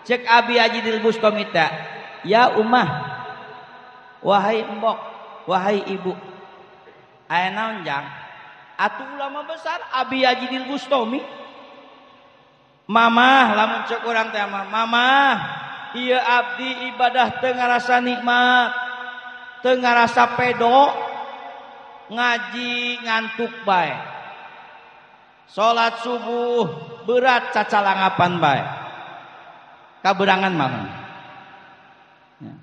Cek Abi Yazidil Bustami teh, ya umah, wahai embok, wahai ibu, aya naon jang? Atuh ulama besar Abi Yazidil Bustami. Mamah lamun cek urang teh mah, mamah, ieu abdi ibadah teu ngarasa nikmat, teu ngarasa pedo, ngaji ngantuk bae. Salat subuh berat cacalangapan bae. Kaberangan mah. Ya.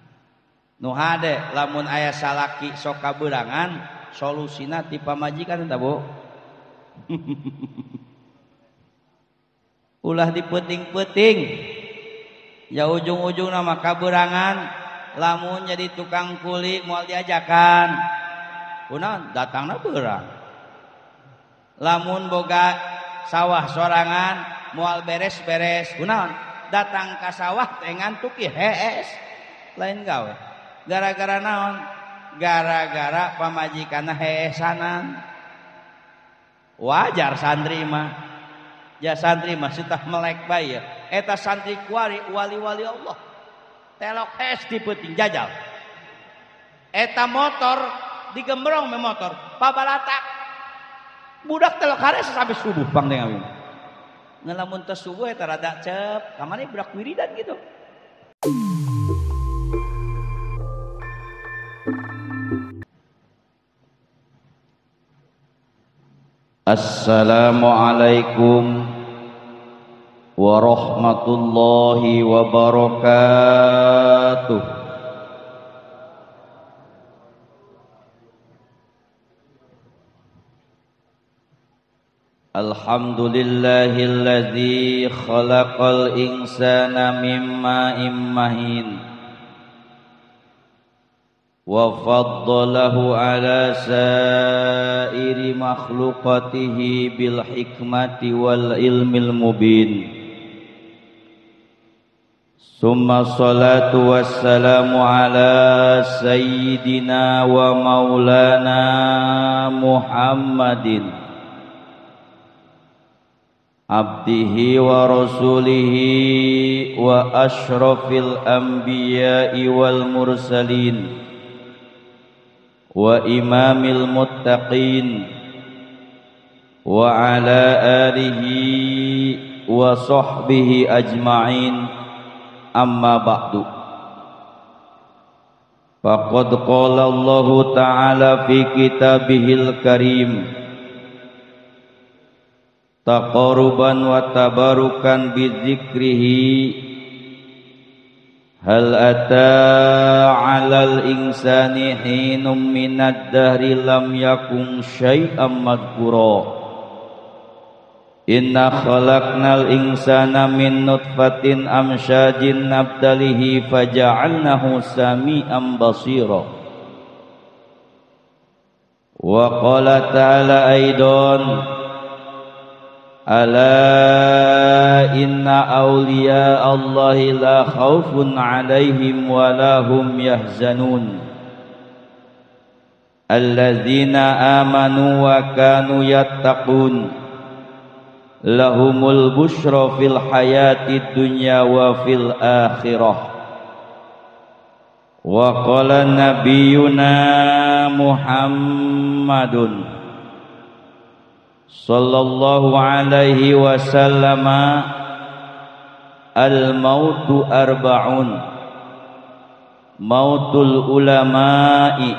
Nu hade lamun aya salaki sok kaberangan, solusina ti pamajikan eta Bu. Ulah dipeting-peting. Ya ujung-ujungna mah kaberangan, lamun jadi tukang kuli moal diajakan. Kunaon datangna beurang. Lamun boga sawah sorangan moal beres-beres, kunaon? Datang ka sawah teh ngantuk ieu hees, lain gawe. Gara-gara naon? Gara-gara pamajikanna heesanan. Wajar santri mah. Ya santri mah sitah melek bae ya. Eta santri kuari wali-wali Allah. Telok hees di peuting jajal. Eta motor digembrong me motor, pabalatak. Budak telok hares sampai subuh pang teh ngawin. Ngelamun teh subuh eta rada cep, kamari budak wiridan gitu. Assalamualaikum warahmatullahi wabarakatuh. Alhamdulillahilladzi khalaqal insana mimma mahin wa faddalahu ala sairi makhluqatihi bil hikmati wal ilmil mubin. Summa salatu wassalamu ala sayyidina wa maulana Muhammadin abdihi wa rasulihi wa ashrafil anbiya'i wal mursalin wa imamil muttaqin wa ala alihi wa sahbihi ajma'in. Amma ba'du. Faqad qala Allahu ta'ala fi kitabihil karim taqarruban wa tabarukan bizikrihi hal ata 'alal insani hinum minad dahri lam yakun syai'an madhkura. Inna khalaqnal insana min nutfatin amsyajin nabtalihi faja'alnahu sami'an basira. Wa qala ta'ala aidan ala inna awliya Allahi la khawfun 'alaihim wa la hum yahzanun alladzina amanu wa kanu yattaqun lahumul busyra fil hayatid dunya wa fil akhirah. Wa qala nabiyyuna Muhammadun sallallahu alaihi wasallam al mautu arba'un mautul ulama'i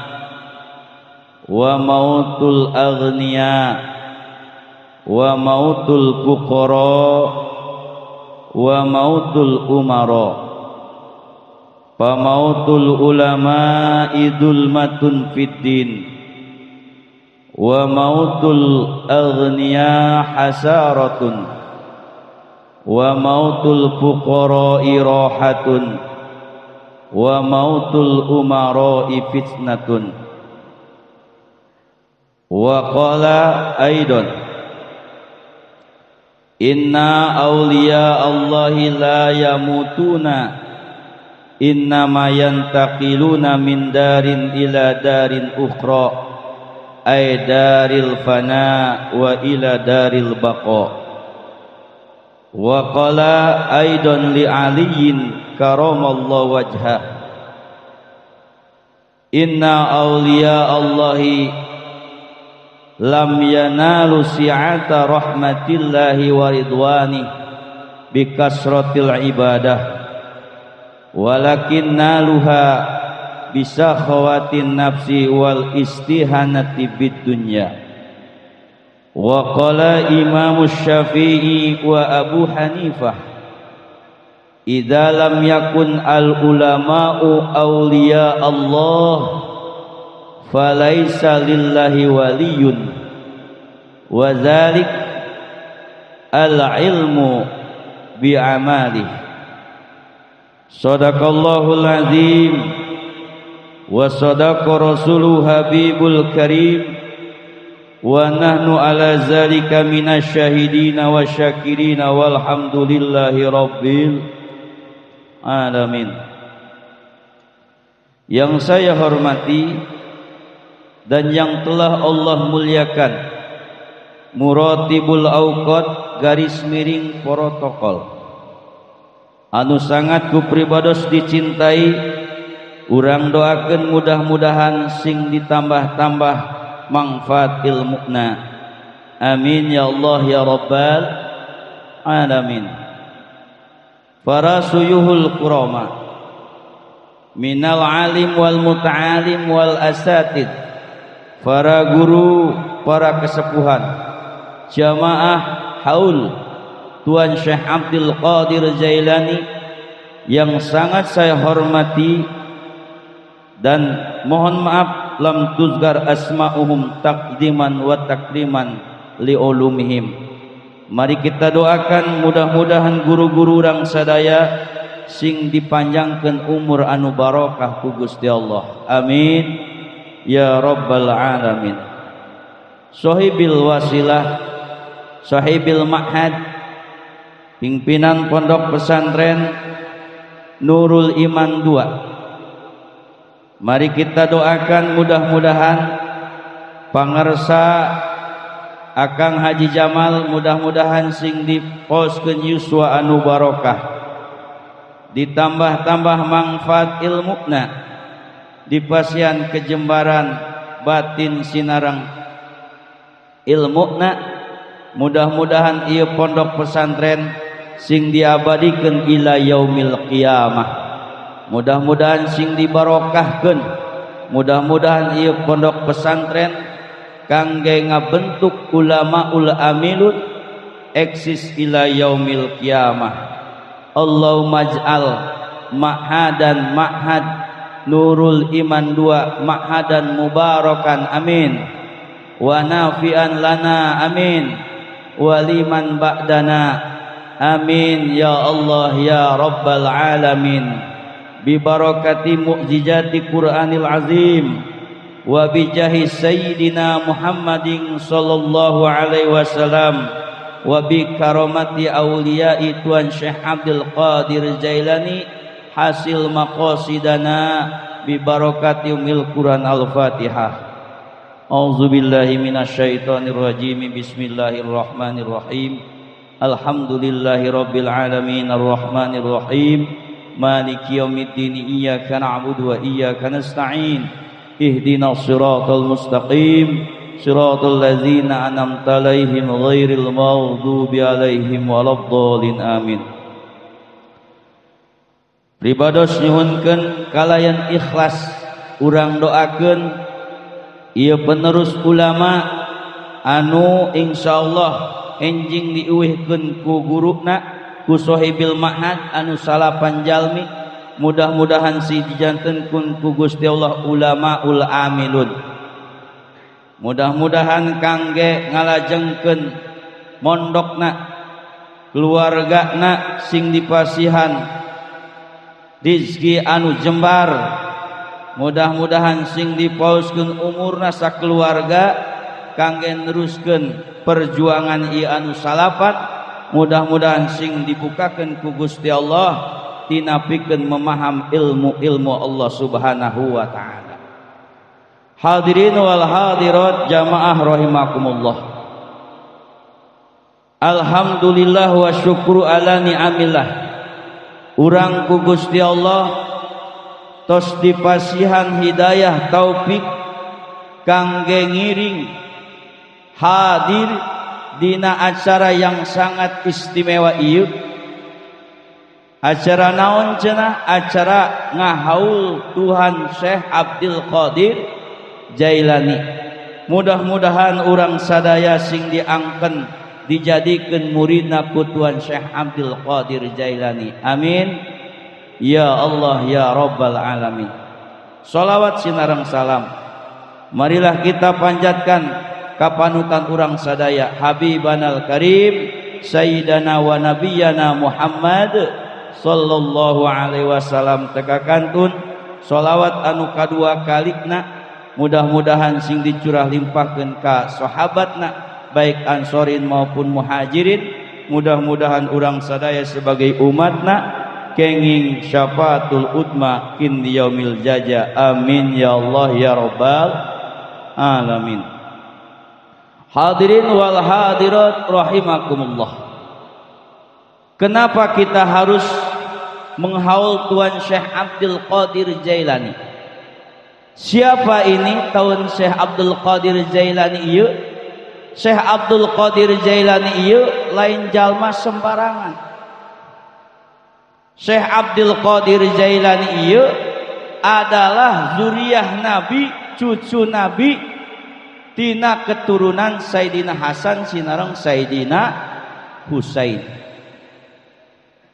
wa mautul aghniya wa mautul fuqara wa mautul umara. Fa mautul ulama'i dzulmatun fid din wa mautul aghniya hasaratun wa mautul fuqara'i rahatun wa mautul umara'i fitnatun. Wa qala aidan inna awliya Allahi la yamutuna innama yantaqiluna min darin ila darin ukhra ay daril fana wa ila daril baqa. Wa qala aidan li Aliyin karamallahu wajhah, inna awliya Allahi lam yanalu si'ata rahmatillahi wa ridwani bikasratil ibadah, walakin naluha bisakhawatin nafsi wal istihanati bid dunya. Wa qala Imam Syafi'i wa Abu Hanifah, idza lam yakun al ulama'u awliya Allah falaisa lillahi waliyun, wa dzalik al ilmu bi amalihi. Sadaqallahul azim wa sadaqa rasuluhu habibul karim. Wa nahnu ala zalika minasyahidina wasyakirina walhamdulillahi rabbil alamin. Yang saya hormati dan yang telah Allah muliakan, Muratibul Awqat garis miring protokol anu sangat ku pribados dicintai, urang doakeun mudah-mudahan sing ditambah-tambah manfaat ilmuna. Amin ya Allah ya Rabbal alamin. Para suyuhul kurama minal alim wal muta'alim wal asatid, para guru, para kesepuhan, jamaah haul Tuan Syekh Abdul Qadir Jailani yang sangat saya hormati, dan mohon maaf lam tuzgar asma'uhum taqdiman wa takriman liulumihim. Mari kita doakan mudah-mudahan guru-guru urang sadaya sing dipanjangkeun umur anu barokah ku Gusti Allah. Amin ya rabbal alamin. Sohibil wasilah, sohibil ma'had, pimpinan pondok pesantren Nurul Iman 2. Mari kita doakan mudah-mudahan pangersa Akang Haji Jamal mudah-mudahan sing diposkeun yuswa anu barokah, ditambah-tambah manfaat ilmuna, dipasihan kejembaran batin sinarang ilmuna. Mudah-mudahan ieu pondok pesantren sing diabadikeun ila yaumil qiyamah. Mudah-mudahan sing dibarokahkeun. Mudah-mudahan ieu pondok pesantren kangge ngabentuk ulamaul amilun eksis ila yaumil qiyamah. Allahumma ij'al ma'hadan ma'had Nurul Iman 2 ma'hadan mubarakan amin, wa nafi'an lana amin, wa liman ba'dana amin ya Allah ya Rabbal alamin. Bi barakati mu'jizati Qur'anil azim wa bi jahi sayyidina Muhammadin sallallahu alaihi wasallam wa bi karamati awliya'i Tuan Syekh Abdul Qadir Jailani hasil maqasidana bi barakati umil Qur'an. Al-Fatihah. A'udzubillahi minasyaitonir rajim. Bismillahirrahmanirrahim. Alhamdulillahi rabbil alamin arrahmanir rahim. Maliki yaumiddin. Iyyaka na'budu wa iyyaka nasta'in. Ihdinas siratal mustaqim. Siratal ladzina an'amta 'alaihim ghairil maghdubi 'alaihim waladdallin. Amin. Pribados nyuhunkeun kalayan ikhlas urang doakeun ieu penerus ulama anu insyaallah enjing diuihkeun ku guruna ku sohibil ma'had anu salapan jalmi, mudah-mudahan si dijantenkeun ku Gusti Allah ulamaul amilun. Mudah-mudahan kangge ngalajengkeun mondokna keluargana sing dipasihan rizki anu jembar, mudah-mudahan sing dipauskeun umurna sakeluarga kangge neruskeun perjuangan ieu anu salapat. Mudah-mudahan sing dibukakeun ku Gusti Allah tinapikeun memaham ilmu-ilmu Allah Subhanahu wa taala. Hadirin wal hadirat jamaah rahimakumullah. Alhamdulillah wa syukru ala ni'amillah. Urang ku Gusti Allah tos dipasihan hidayah taufik kangge ngiring hadir dina acara yang sangat istimewa ieu. Acara naon cenah? Acara ngahaul Tuhan Syekh Abdul Qadir Jailani. Mudah-mudahan urang sadaya sing diangken dijadikan muridna ku Tuhan Syekh Abdul Qadir Jailani. Amin ya Allah ya Rabbal alamin. Sholawat sinareng salam marilah kita panjatkan kapanutan urang sadaya Habibanal Karim Sayyidana wa Nabiyana Muhammad sallallahu alaihi wasallam. Teka kantun sholawat anu kadua kalikna mudah-mudahan sing dicurah limpahkeun ka sahabatna baik ansorin maupun muhajirin. Mudah-mudahan urang sadaya sebagai umatna kenging syafaatul udma kin yaumil jaja. Amin ya Allah ya Rabbal alamin. Hadirin wal hadirat rahimakumullah. Kenapa kita harus menghaul Tuan Syekh Abdul Qadir Jailani? Siapa ini Tuan Syekh Abdul Qadir Jailani ieu? Syekh Abdul Qadir Jailani ieu lain jalma sembarangan. Syekh Abdul Qadir Jailani ieu adalah zuriyah Nabi, cucu Nabi tina keturunan Sayyidina Hasan sinareng Sayyidina Husain.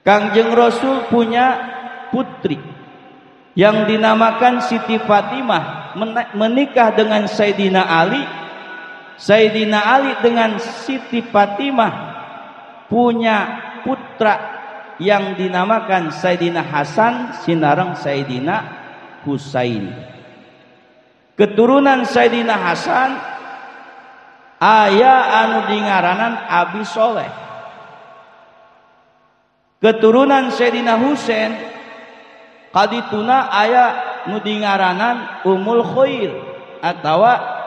Kangjeng Rasul punya putri yang dinamakan Siti Fatimah, menikah dengan Sayyidina Ali. Sayyidina Ali dengan Siti Fatimah punya putra yang dinamakan Sayyidina Hasan sinareng Sayyidina Husain. Keturunan Sayyidina Hasan aya anu dingaranan Abi Soleh. Keturunan Sayyidina Husain kadituna aya nu dingaranan Ummul Khair atawa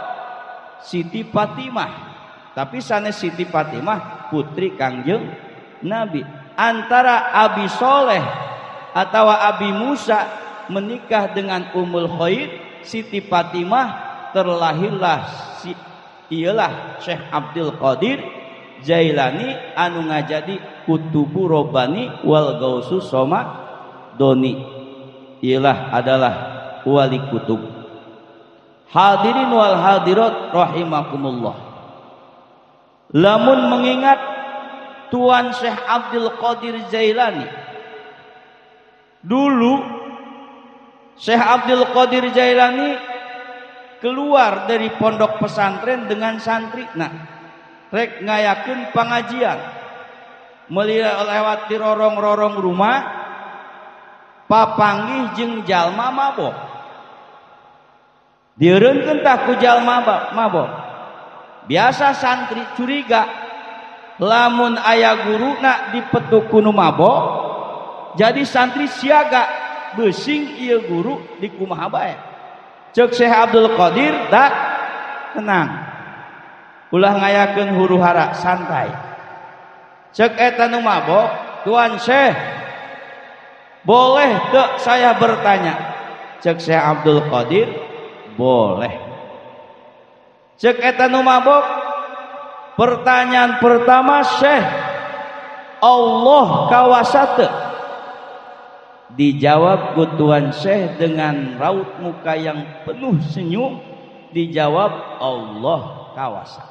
Siti Fatimah. Tapi sanes Siti Fatimah putri Kangjeng Nabi. Antara Abi Soleh atau Abi Musa menikah dengan Ummul Khair Siti Fatimah, terlahirlah ialah Syekh Abdul Qadir Jailani anu ngajadi kutubu robani wal gausu soma doni. Ialah adalah wali kutub. Hadirin wal hadirat rahimakumullah. Lamun mengingat Tuan Syekh Abdul Qadir Jailani, dulu Syekh Abdul Qadir Jailani keluar dari pondok pesantren dengan santri. Nah, rek ngayakeun pengajian, melewati rorong-rorong rumah, papanggih jeung jalma mabok. Dieureunkeun tah ku jalma mabok. Biasa santri curiga lamun aya guruna dipetuk ku nu mabok, jadi santri siaga beusing ieu guru di kumaha bae. Ceuk Syekh Abdul Qadir, dak tenang, ulah ngayakeun huru hara, santai. Ceuk eta nu mabok, Tuan Syekh, boleh teu saya bertanya? Ceuk Syekh Abdul Qadir, boleh. Ceuk eta nu mabok, pertanyaan pertama, Syekh, Allah kawasa teu? Dijawab ku Tuan Syekh dengan raut muka yang penuh senyum, dijawab Allah kawasa.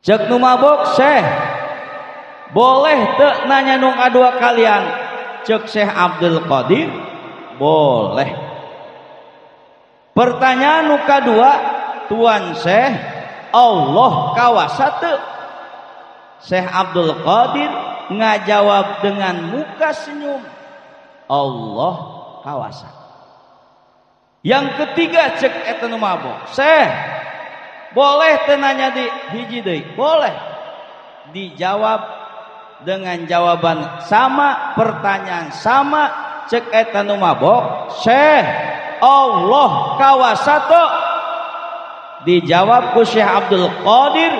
Ceuk nu mabok, Syekh, boleh teu nanya nu kadua kalian? Ceuk Syekh Abdul Qadir, boleh. Pertanyaan nu kadua, Tuan Syekh, Allah kawasa teu? Syekh Abdul Qadir ngajawab dengan muka senyum, Allah kawasa. Yang ketiga, cek eta nu mabok, Syekh, boleh teu nanya di hiji deui? Boleh. Dijawab dengan jawaban sama, pertanyaan sama. Cek eta nu mabok, Syekh, Allah kawasa teu? Dijawab ku Syekh Abdul Qadir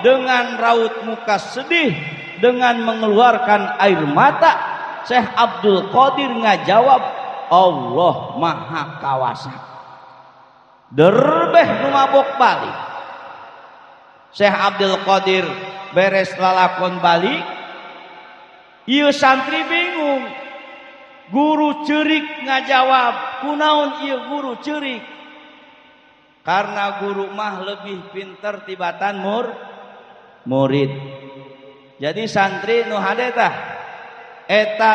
dengan raut muka sedih, dengan mengeluarkan air mata, Syekh Abdul Qadir ngajawab, Allah Maha Kawasa. Derbeh nu mabok balik. Syekh Abdul Qadir beres lalakon balik, ieu santri bingung. Guru ceurik ngajawab, kunaon ieu guru ceurik? Karena guru mah lebih pinter tibatan murid. Jadi santri nu hade tah eta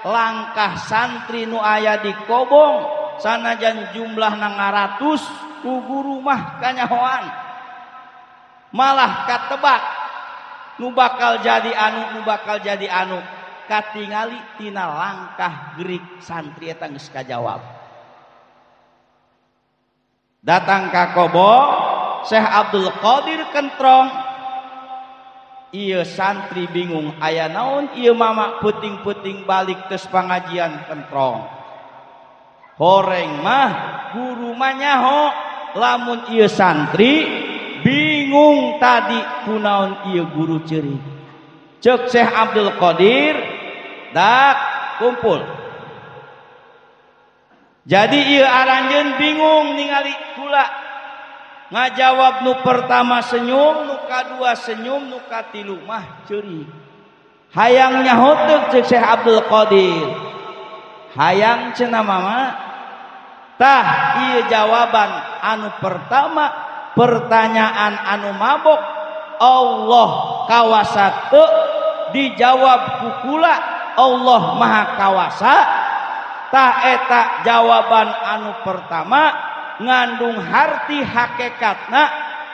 langkah santri nu aya di kobong sanajan jumlahna ngaratus ku guru mah kanyahoan. Malah katebak nu bakal jadi anu, nu bakal jadi anu, katingali tina langkah gerik santri eta geus kajawab. Datang ka kobong Syekh Abdul Qadir kentrong, ieu santri bingung aya naon ieu mama peuting-peuting balik tes pangajian kentrong. Horeng mah guru mah nyaho, lamun ieu santri bingung tadi kunaon ieu guru ceurik. Ceuk Syekh Abdul Qadir, dak kumpul. Jadi ieu aranjeun bingung ningali kula. Ngajawab nu pertama senyum, nu kadua senyum, nu katilu mah ceurik. Hayang nyaho teu ceuk Syekh Abdul Qadir. Hayang cenah mama. Tah ieu jawaban anu pertama, pertanyaan anu mabok, Allah kawasa teu, dijawab ku kula Allah Maha Kawasa. Tah eta jawaban anu pertama ngandung harti hakikatna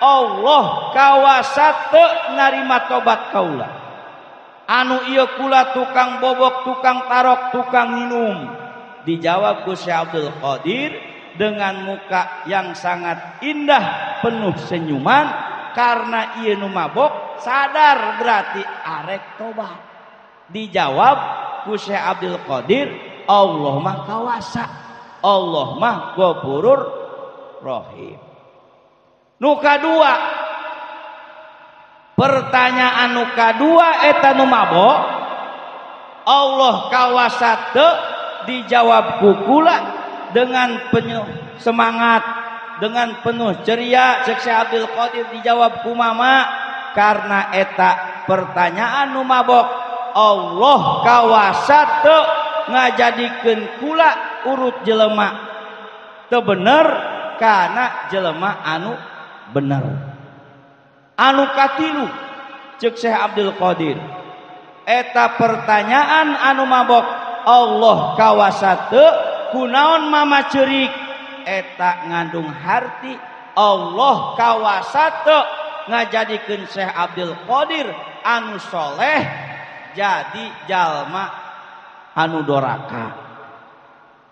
Allah kawasa teu narima tobat kaula. Anu ieu kula tukang bobok, tukang tarok, tukang minum. Dijawab ku Syekh Abdul Qadir dengan muka yang sangat indah penuh senyuman, karena ieu nu mabok sadar berarti arek tobat. Dijawab ku Syekh Abdul Qadir, Allah mah kawasa, Allah mah Ghafurur Rahim. Nu kadua, pertanyaan nu kadua eta nu mabok, Allah kawasa teu, dijawab ku kula dengan penuh semangat, dengan penuh ceria. Ceuk Syekh Abdul Qadir dijawab ku mama, karena eta pertanyaan nu mabok, Allah kawasa teu ngajadikeun kula urut jelema teu bener kana jelema anu bener. Anu katilu ceuk Syekh Abdul Qadir, eta pertanyaan anu mabok, Allah kawasa teu, kunaon mama ceurik? Eta ngandung harti Allah kawasa teu ngajadikeun Syekh Abdul Qadir anu soleh jadi jalma anu doraka.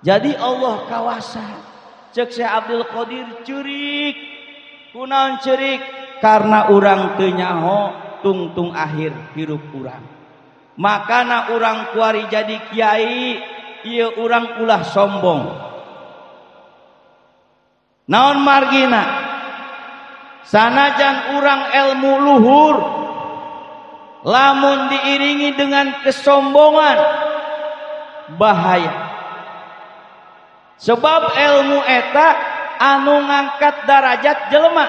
Jadi Allah kawasa. Ceuk Syekh Abdul Qadir ceurik. Kunaon ceurik? Karena urang teu nyaho tungtung akhir hirup urang. Makana urang kuari jadi kiai, ieu urang ulah sombong. Naon margina? Sanajan urang ilmu luhur, lamun diiringi dengan kesombongan, bahaya. Sebab ilmu eta anu ngangkat darajat jelema.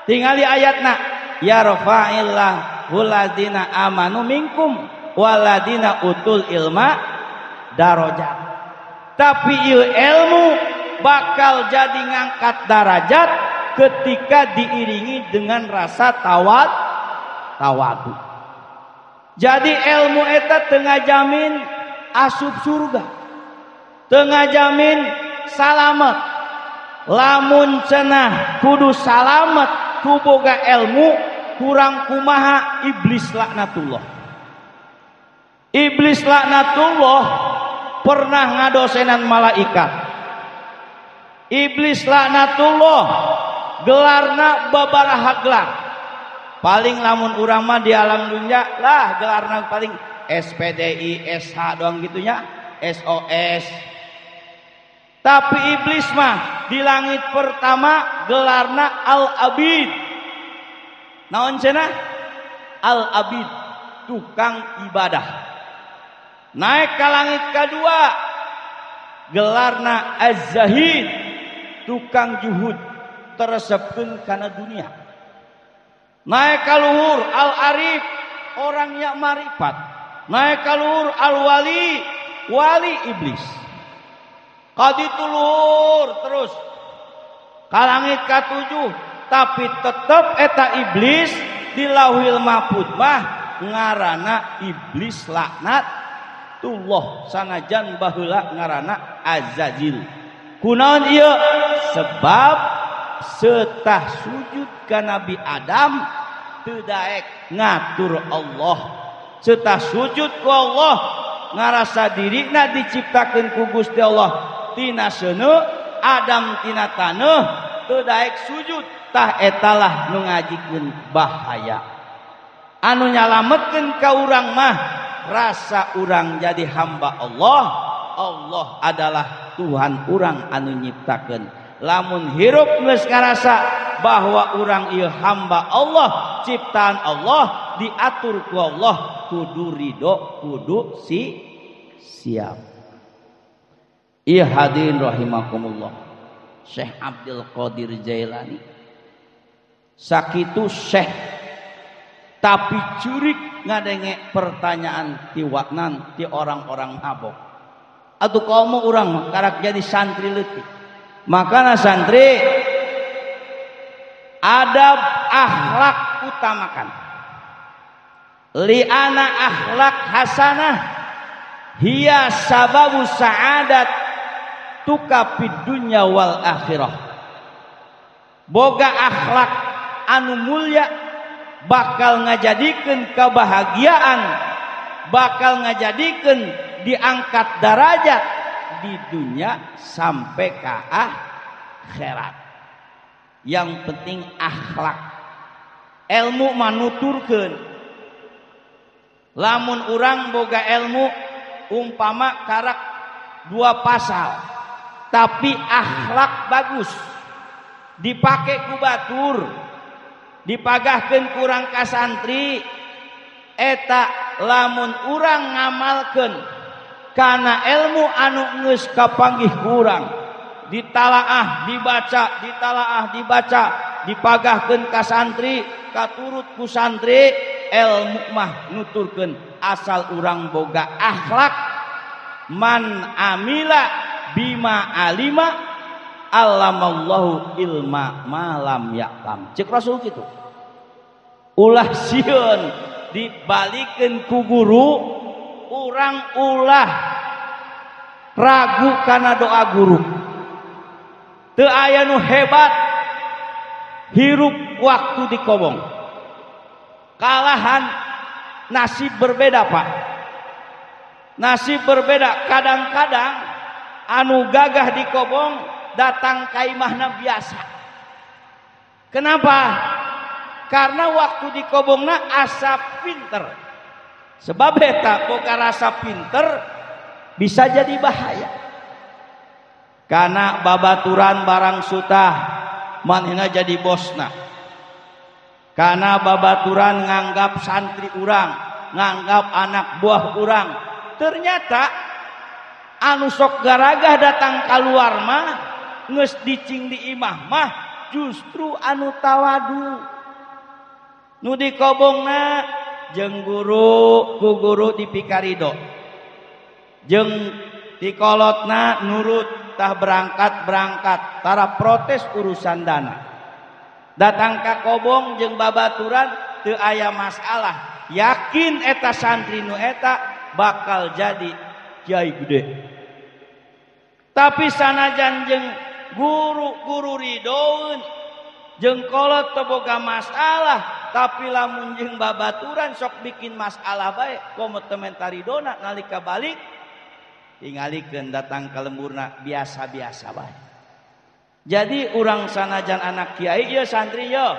Tingali ayatna, ya rafa'illah huladina amanu minkum waladina utul ilma darajat. Tapi ieu ilmu bakal jadi ngangkat darajat ketika diiringi dengan rasa tawadu. Jadi ilmu eta teu ngajamin asup surga, teu ngajamin salamet. Lamun cenah kudu salamet ku boga ilmu, kurang kumaha iblis laknatullah. Iblis laknatullah pernah ngadosenan malaikat. Iblis laknatullah gelarna babaraha gelar. Paling lamun urang mah di alam dunia lah gelarna paling SPDI, SH doang gitunya, SOS. Tapi iblis mah di langit pertama gelarna Al-Abid. Naon cenah? Al abid, tukang ibadah. Naik ka langit kadua gelarna az-zahid, tukang juhud, teresepkeun kana dunia. Naik ka luhur al-arif, orang yang marifat. Naik ka luhur al-wali, wali iblis. Kaditu luhur terus ka langit katujuh, tapi tetep eta iblis di Lauhil Mahfud mah ngarana iblis laknatullah, sanajan baheula ngarana Azazil. Kunaon ieu? Sebab setah sujud ka Nabi Adam teu daek ngatur Allah. Setah sujud ku Allah ngarasa dirina diciptakeun ku Gusti Allah tina seuneu, Adam tina taneuh, teu daek sujud. Tah etalah nu ngajikeun bahaya. Anu nyalametkeun ka urang mah rasa urang jadi hamba Allah. Allah adalah Tuhan urang anu nyiptakeun. Lamun hirup geus ngarasa bahwa urang ieu hamba Allah, ciptaan Allah, diatur ku Allah, kudu ridho, kudu si siap. Ieu hadirin rahimakumullah. Syekh Abdul Qadir Jailani sakitu syekh tapi curik ngadenge pertanyaan ti waknan ti orang-orang mabok. Atuh komo urang karak jadi santri leutik. Makana santri adab akhlak utamakan. Li'ana akhlak hasanah hiya sababu sa'adat tuka fid dunya wal akhirah. Boga akhlak anu mulia bakal ngajadikeun kebahagiaan, bakal ngajadikeun diangkat derajat di dunia sampai ke akhirat. Yang penting akhlak. Ilmu manuturkeun. Lamun urang boga ilmu umpama karak 2 pasal, tapi akhlak bagus, dipake ku batur, dipagahkeun kurang ka santri, eta lamun urang ngamalkeun kana ilmu anu geus kapanggih kurang, ditalaah dibaca, ditalaah dibaca, dipagahkeun ka santri, katurut ku santri, ilmu mah nuturkeun asal urang boga akhlak. Man amila bima alima allamallahu ilma malam ya'lam. Cek Rasul kitu. Ulah sieun dibalikeun ku guru, urang ulah ragu kana doa guru. Teu aya nu hebat hirup waktu di kobong. Kalahan nasib berbeda, Pak. Nasib berbeda. Kadang-kadang anu gagah di kobong datang ka imahna biasa. Kenapa? Karena waktu di kobongna asa pinter. Sebab eta boga rasa pinter bisa jadi bahaya. Karena babaturan barang sutah manehna jadi bosna. Karena babaturan nganggap santri urang, nganggap anak buah urang. Ternyata anu sok garagah datang keluar mah geus dicing di imah mah justru anu tawadu. Nu dikobongna jeung guru, ku guru dipikarido. Jeung dikolotna nurut, tah berangkat-berangkat, tara protes urusan dana. Datang ka kobong jeung babaturan teu aya masalah. Yakin eta santri nu eta bakal jadi kiai gede. Tapi sanajan jeung guru-guru ridoeun, jeung kolot teu boga masalah, tapi lamun jeung babaturan sok bikin masalah bae, komo teu menta ridona nalika balik tingalikeun datang ka lemburna biasa-biasa bae. Jadi urang sanajan anak kiai ieu santri ieu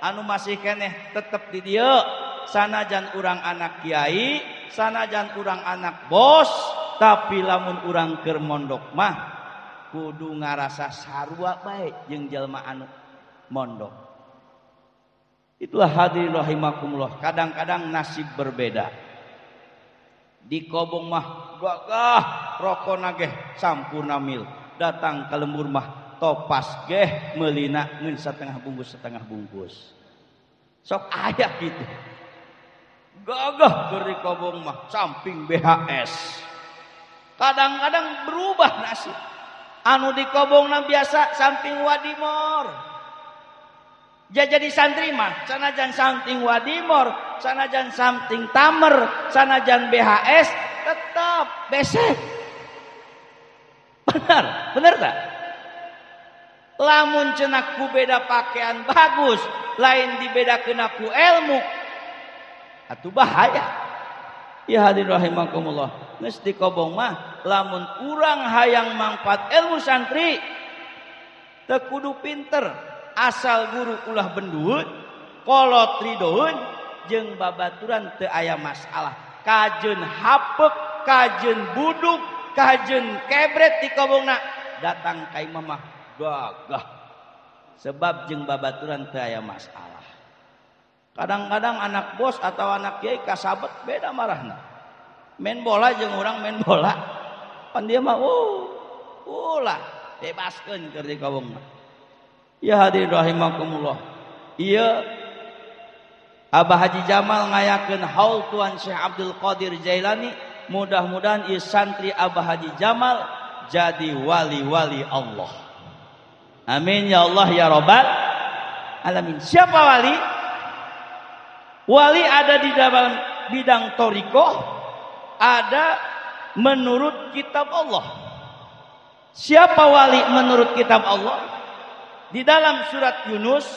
anu masih keneh tetep di dieu, sanajan urang anak kiai, sanajan urang anak bos, tapi lamun urang keur mondok mah kudu ngarasa sarua bae jeung jelema anu mondok. Itulah hadirin rahimakumullah. Kadang-kadang nasib berbeda. Di kobong mah gagah rokona geh sampurna mil. Datang ke lembur mah topas geh melina ngeun setengah bungkus setengah bungkus. Sok aya gitu. Gagah keur di kobong mah samping BHS. Kadang-kadang berubah nasib. Anu di kobongna biasa samping wadimor. Jadi santri mah sanajan samping wadimor, sanajan samping tamer, sanajan BHS tetap besek. Benar, benar tak? Lamun cenah ku beda pakaian bagus, lain dibedakeun ku ilmu. Atuh bahaya. Ya hadirin rahimakumullah. Geus di kobong mah lamun urang hayang mangfaat ilmu santri teu kudu pinter, asal guru ulah bendueun, kolot ridoeun jeung babaturan teu aya masalah. Kajeun hapeuk, kajeun buduk, kajeun kebret di kobongna datang ka imah mah gagah. Sebab jeung babaturan teu aya masalah. Kadang-kadang anak bos atau anak kiai kasabet beda marahna. Main bola jeung urang main bola. Pan dia mah ulah bebaskeun keur di kobong mah. Ya hadirin rahimakumullah. Ieu Abah Haji Jamal ngayakeun haul Tuan Syekh Abdul Qadir Jailani, mudah-mudahan ieu santri Abah Haji Jamal jadi wali-wali Allah. Amin ya Allah ya Rabbal alamin. Siapa wali? Wali ada di dalam bidang thariqah, ada menurut kitab Allah. Siapa wali menurut kitab Allah? Di dalam surat Yunus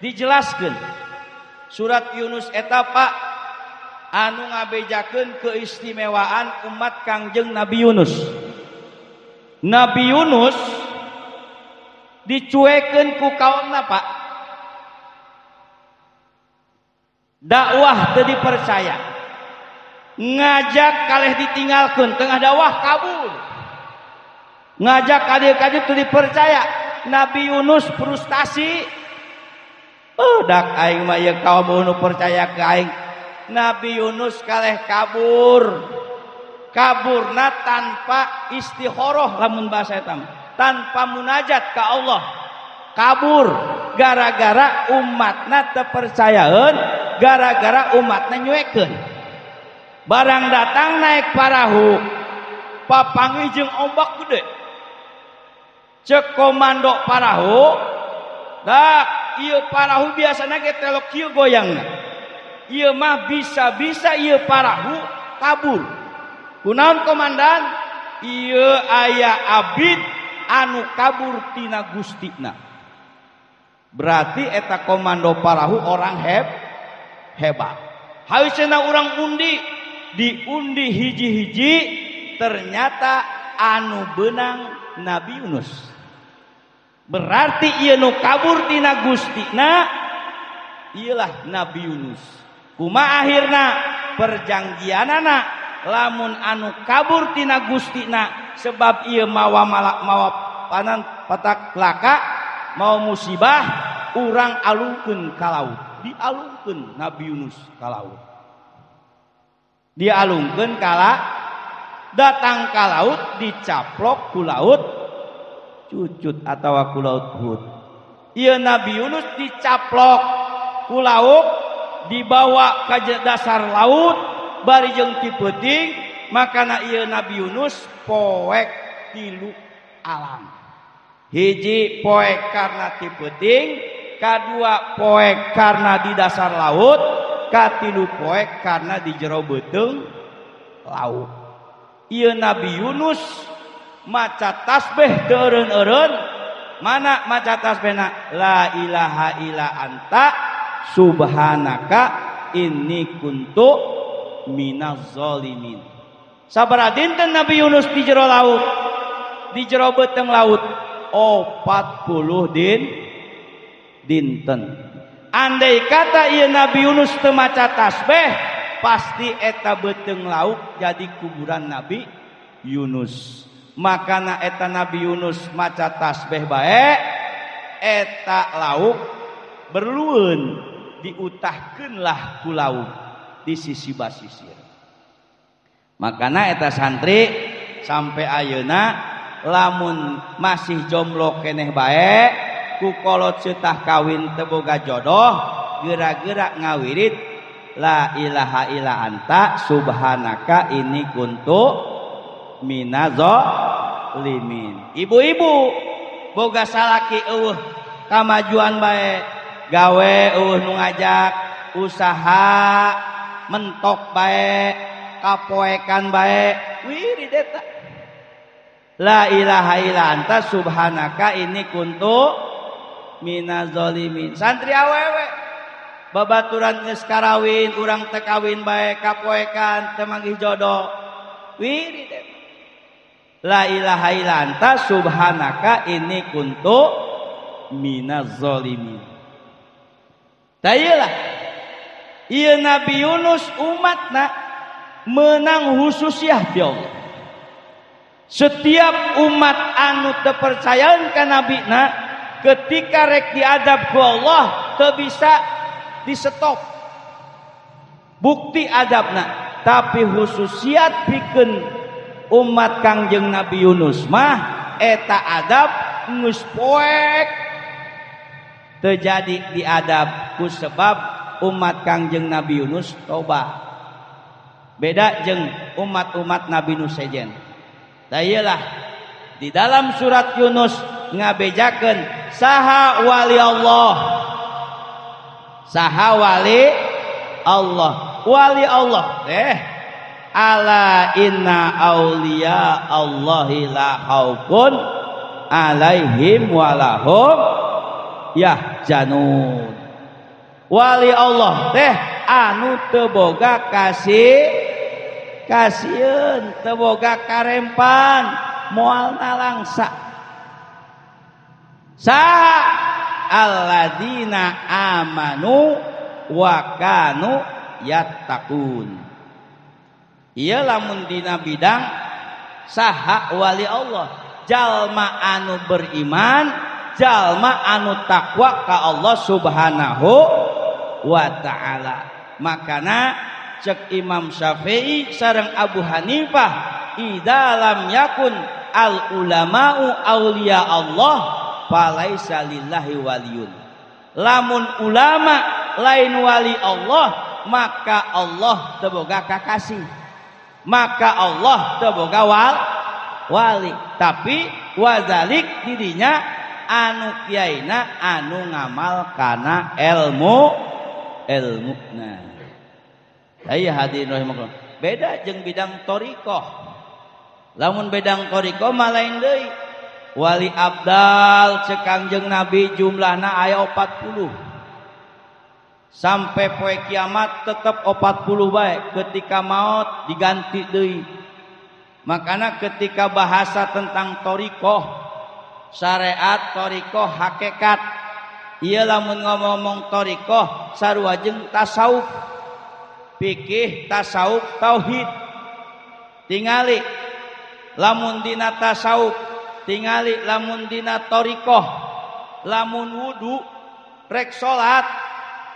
dijelaskan. Surat Yunus eta Pak anu ngabejakeun keistimewaan umat Kangjeng Nabi Yunus. Nabi Yunus dicuekeun ku kaumna Pak. Dakwah teu dipercaya. Ngajak kaleh ditinggalkeun, tengah dakwah kabur. Ngajak kadieu-kadieu teu dipercaya. Nabi Yunus frustasi. Oh, dak aing mah ieu kaum nu percaya ka aing. Nabi Yunus kaleh kabur. Kaburna tanpa istikharah lamun bahasa eta mah. Tanpa munajat ka Allah. Kabur gara-gara umatna teu percayaeun, gara-gara umatna nyuekeun. Barang datang naik parahu, papanggih jeung ombak gede. Cek komando parahu, dak ieu parahu biasana ge telok kieu goyangna. Ieu mah bisa-bisa ieu parahu kabur. Kunaon komandan? Ieu aya abid anu kabur tina gustina. Berarti eta komando parahu orang hebat. Hayu cenah urang undi, diundi hiji-hiji, ternyata anu beunang Nabi Yunus. Berarti ieu nu kabur tina gustina ieulah Nabi Yunus. Kumaha akhirna perjanjianana lamun anu kabur tina gustina sebab ieu mawa malak mawa panan patak laka mau musibah urang alungkeun ka laut. Dialungkeun Nabi Yunus ka laut. Dialungkeun kala datang ka laut dicaplok ku laut cucut atawa ku laut hud. Ieu Nabi Yunus dicaplok ku laut, dibawa ka dasar laut bari jeung ti peuting, makana ieu Nabi Yunus poek tilu alam. Hiji poek karena ti peuting, kadua poek karena di dasar laut, katilu poek karena di jero beuteung laut. Ieu Nabi Yunus maca tasbih teu eureun-eureun. Mana maca tasbihna? La ilaha illa anta subhanaka inni kuntu minaz zalimin. Sabaraha dinten Nabi Yunus di jero laut, di jero beuteung laut? 40 dinten. Andai kata ieu Nabi Yunus teu maca tasbih, pasti eta beuteung laut jadi kuburan Nabi Yunus. Makana eta Nabi Yunus maca tasbih bae, eta lauk Berlueun diutahkeunlah ku lauk di sisi basisir. Makana eta santri sampai ayeuna lamun masih jomblo keneh bae ku kolot ceutah kawin teu boga jodoh geura-geura ngawirid la ilaha illa anta subhanaka inni kuntu minaz-zalimin. Ibu-ibu boga salaki eueuh kamajuan bae, gawe eueuh nu ngajak, usaha mentok bae, kapoekan bae, wirid eta. La ilaha illa anta subhanaka inni kuntu minaz-zalimin. Santri awewe babaturan geus karawin, urang teu kawin bae, kapoekan teu manggih jodoh. Wirid eta. La ilaha illa anta subhanaka inni kuntu minaz-zalimin. Tah ieu lah. Ieu Nabi Yunus umatna menang khususiah ti Allah. Setiap umat anu teu percayaan ka nabina ketika rek diadab ku Allah teu bisa disetop. Bukti adabna, tapi khususiat pikeun umat Kangjeng Nabi Yunus mah eta adab geus poek terjadi diadab ku sebab umat Kangjeng Nabi Yunus tobat. Beda jeung umat-umat Nabi nu sejen. Tah ieu lah di dalam surat Yunus ngabejakeun saha wali Allah. Saha wali Allah. Wali Allah teh ala inna auliya Allahi la khaufun alaihim walahum yahzanun. Wali Allah teh anu teu boga kasih kasieun, teu boga karempan, moal nalangsa. Saha alladzina amanu wa kanu yattaqun. Ieu lamun dina bidang saha wali Allah, jalma anu beriman, jalma anu takwa ka Allah Subhanahu wa ta'ala. Makana cek Imam Syafi'i sareng Abu Hanifah, idza lam yakun al ulama'u auliya Allah falaisa lillahi waliyun. Lamun ulama lain wali Allah, maka Allah teu boga kakasih, maka Allah teu boga wali. Tapi wazalik didinya anu kiaina anu ngamal kana ilmuna. Aya hadirin rahimakumullah. Beda jeung bidang thariqah. Lamun bidang thariqah mah lain deui. Wali abdal cek Kangjeng Nabi jumlahna aya 40. Sampai poe kiamat tetep 40 bae, ketika maot diganti deui. Makana ketika bahasa tentang thariqah, syariat, thariqah, hakikat, ieu lamun ngomong thariqah sarua jeung tasawuf, fikih, tasawuf, tauhid. Tingali lamun dina tasawuf, tingali lamun dina thariqah, lamun wudu rek salat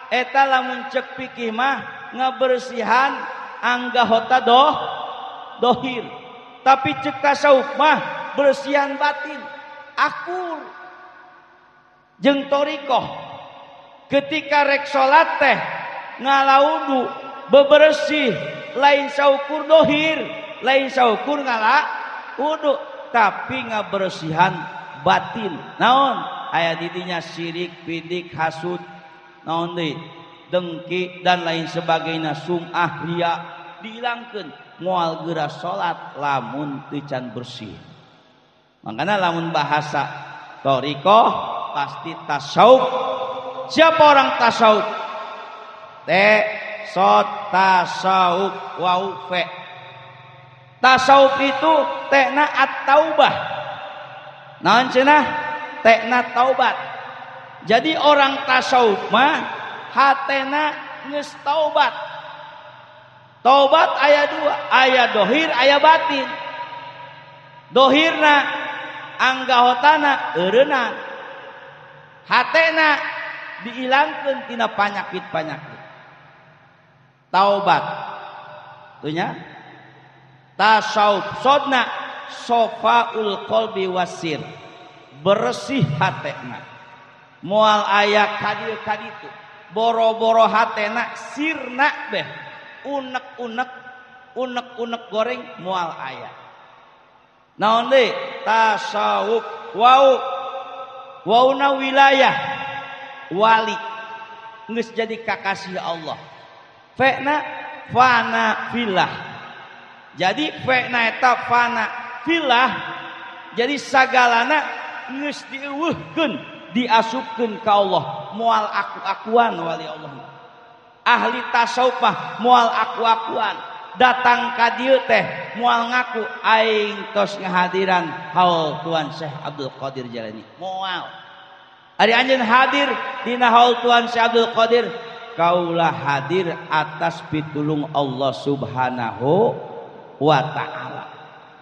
eta lamun cek fikih mah ngabersihan anggahota dohir. Tapi cek tasawuf mah bersihan batin, akur jeung thariqah. Ketika rek salat teh ngalaudu bebersih, lain saukur dohir, lain saukur ngala wudu, tapi ngabersihan batin. Naon aya didinya syirik, bidik, hasud, naon deui, dengki dan lain sebagainya, sum'ah, riya dihilangkeun. Moal geura salat lamun teu can bersih. Makana lamun bahasa thariqah pasti tasawuf. Siapa orang tasawuf? T sot tasawuf wau fe. Tasawuf itu tekna at-taubah. Naon cenah? Tekna taubat. Jadi orang tasawuf mah hatena geus taubat. Taubat aya dua, aya dohir, aya batin. Dohirna anggahotana eureunang. Hatena diilangkeun tina panyakit-panyakit. Taubat tuh nya. Tasawuf sodna sofaul qalbi wasir, bersih hatena, moal aya kadieu kaditu, boro-boro hatena sirna beh, unek-unek, unek-unek goreng moal aya. Naon deui? Tasawuf wau, wauna wilayah wali, geus jadi kakasih Allah. Fena fana fillah. Jadi fena eta fana fillah, jadi sagalana geus dieuweuhkeun, diasupkeun ka Allah, moal aku-akuan wali Allah. Ahli tasawuf mah moal aku-akuan, datang ka dieu teh moal ngaku aing tos ngahadiran haul Tuan Syekh Abdul Qadir Jailani. Moal. Ari anjeun hadir dina haul Tuan Syekh Abdul Qadir, kaulah hadir atas pitulung Allah Subhanahu wa ta'ala.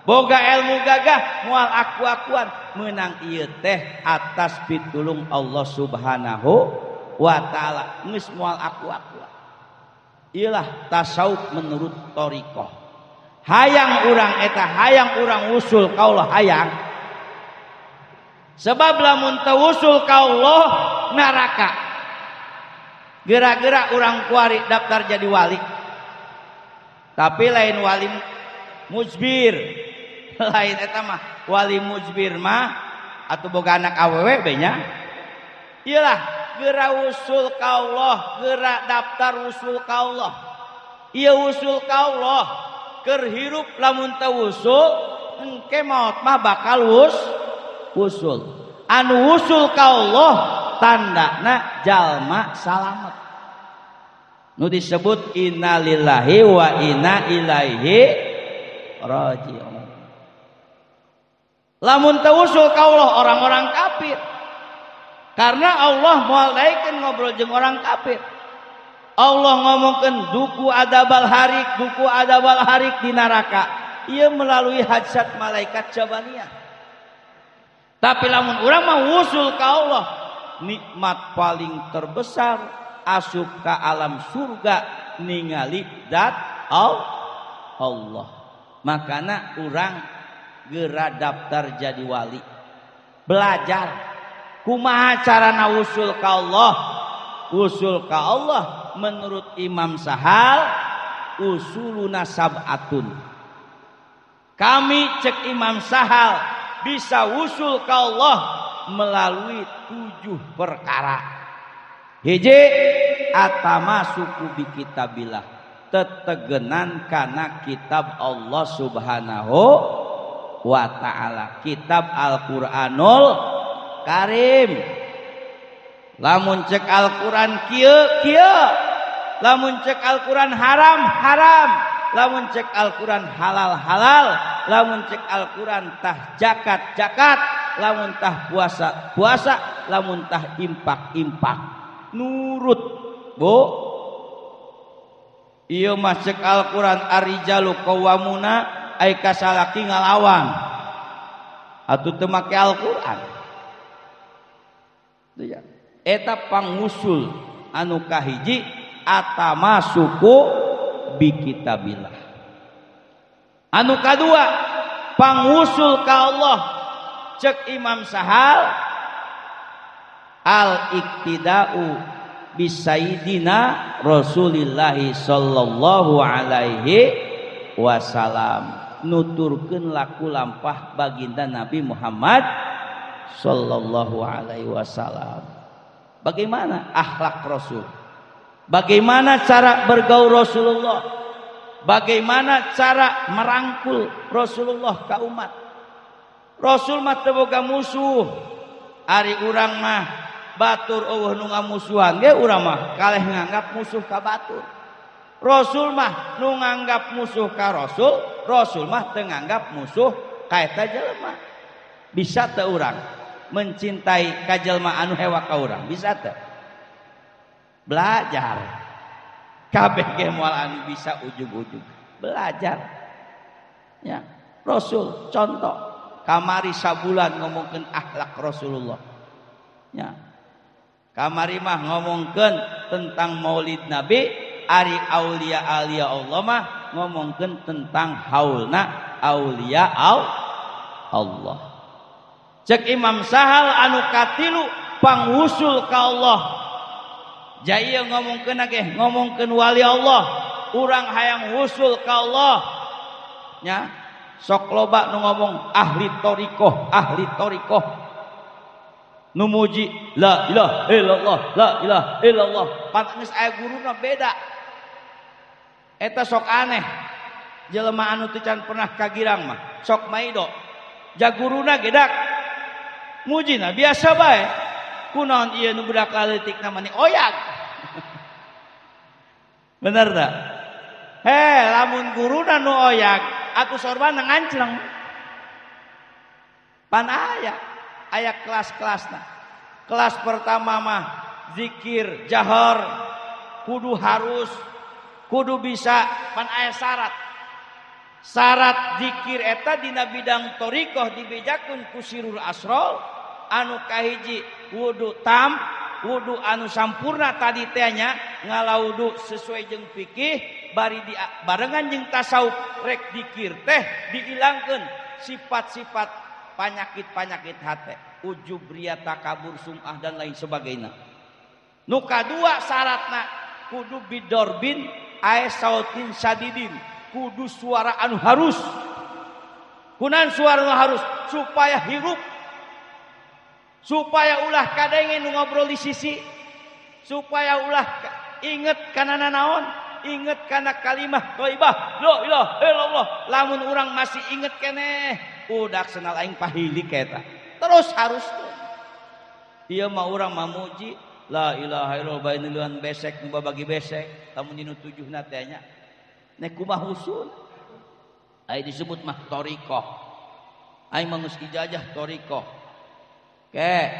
Boga ilmu gagah moal aku-akuan, menang ieu teh atas pitulung Allah Subhanahu wa ta'ala, geus moal aku-akuan. Iyalah tasawuf menurut thariqah. Hayang urang eta, hayang urang usul ka Allah hayang. Sebab lamun teu usul ka Allah neraka. Geura-geura urang kuari daftar jadi wali. Tapi lain wali mujbir. Lain eta mah wali mujbir mah atuh boga anak awewe be nya. Iyalah geura usul ka Allah, geura daftar usul ka Allah. Ieu usul ka Allah keur hirup lamun teu usul engke maot mah bakal usul. Anu usul ka Allah tandana jalma salamet. Nu disebut innalillahi wa inna ilaihi raji'un. Lamun teu usul ka Allah orang-orang kafir. Karena Allah moal daekeun ngobrol jeung orang kafir. Allah ngomongkeun duku adabal harik, duku adabal harik di neraka. Ieu melalui hajat malaikat Jabaniyah. Tapi lamun urang mah usul ka Allah, nikmat paling terbesar asup ka alam surga ningali zat Allah. Makana urang geura daftar jadi wali. Belajar kumaha carana usul ka Allah? Usul ka Allah menurut Imam Sahal usuluna sab'atun. Kami cek Imam Sahal bisa usul ka Allah melalui 7 perkara. Hiji, atamasuku bi kitabillah, tetegenan kana kitab Allah Subhanahu wa ta'ala, kitab Al-Qur'anul Karim. Lamun cek Al-Qur'an kieu kieu, lamun cek Al-Qur'an haram haram, lamun cek Al-Qur'an halal halal, lamun cek Al-Qur'an tah zakat zakat, lamun tah puasa puasa, lamun tah impak impak, nurut. Bu, ieu mah cek Al-Qur'an arijalu qawwamuna ai kasalaki ngalawan atuh teu make Al-Qur'an. Ya. Eta pangusul anu kahiji atamasuku bi kitabillah. Anu kadua pangusul ka Allah cek Imam Sahal al iktida'u bisayyidina Rasulillah sallallahu alaihi wasallam, nuturkeun laku lampah baginda Nabi Muhammad sallallahu alaihi wasallam. Bagaimana akhlak Rasul? Bagaimana cara bergaul Rasulullah? Bagaimana cara merangkul Rasulullah ka umat? Rasul mah teu boga musuh. Ari urang mah batur eueuh nu ngamusuhan ge urang mah kaleh nganggap musuh ka batur. Rasul mah nu nganggap musuh ka Rasul, Rasul mah teu nganggap musuh ka eta jelema. Bisa teu urang mencintai ka jelema anu hewa ka urang? Bisa teu? Belajar. Kabeh ge moal anu bisa ujug-ujug. Belajar. Ya, Rasul contoh kamari sabulan ngomongkeun akhlak Rasulullah. Ya. Kamari mah ngomongkeun tentang Maulid Nabi, ari aulia aulia Allah mah ngomongkeun tentang haulna aulia Allah. Cek Imam Sahal anu katilu pangwusul ka Allah. Jaya ngomongkeun ge ngomongkeun wali Allah, urang hayang wusul ka Allah. Nya sok loba nu ngomong ahli thariqah, ahli thariqah. Nu muji la ilaha illallah, la ilaha illallah. Pan geus aya guruna beda. Eta sok aneh. Jelema anu teu can pernah ka Girang mah sok maido. Jaguruna gedak. Mujina biasa bae. Kunaon ieu nu budak leutikna mani oyag. Bener tak? He, lamun guruna nu oyag, atuh sorbana ngancleng. Pan aya kelas-kelasna. Kelas pertama mah zikir jahar, kudu harus, kudu bisa, pan aya syarat. Syarat zikir eta dina bidang thariqah dibejakeun ku Sirul Asrol anu kahiji wudu tam, wudu anu sampurna tadi teh nya ngalawudu sesuai jeung fikih bari di barengan jeung tasawuf rek dikir teh diilangkeun sifat-sifat penyakit-penyakit hate, ujub, riya, takabur, sum'ah dan lain sebagainya. Nu kadua syaratna kudu bidorbin ae sautin sadidin, kudu suara anu harus. Kunan suara anu harus supaya hirup, supaya ulah kadenge nu ngobrol di sisi, supaya ulah inget kana nanaon, inget kana kalimah thayyibah, la ilaha illallah. Lamun urang masih inget keneh, udah senal aing pahilik eta. Terus harus. Ieu mah urang mamuji la ilaha illallah bae nuluan besek nu babagi besek, lamun dinu tujuhna teh nya. Nek kumaha usul? Ai disebut mah thariqah. Aing mah geus ijazah thariqah. Ke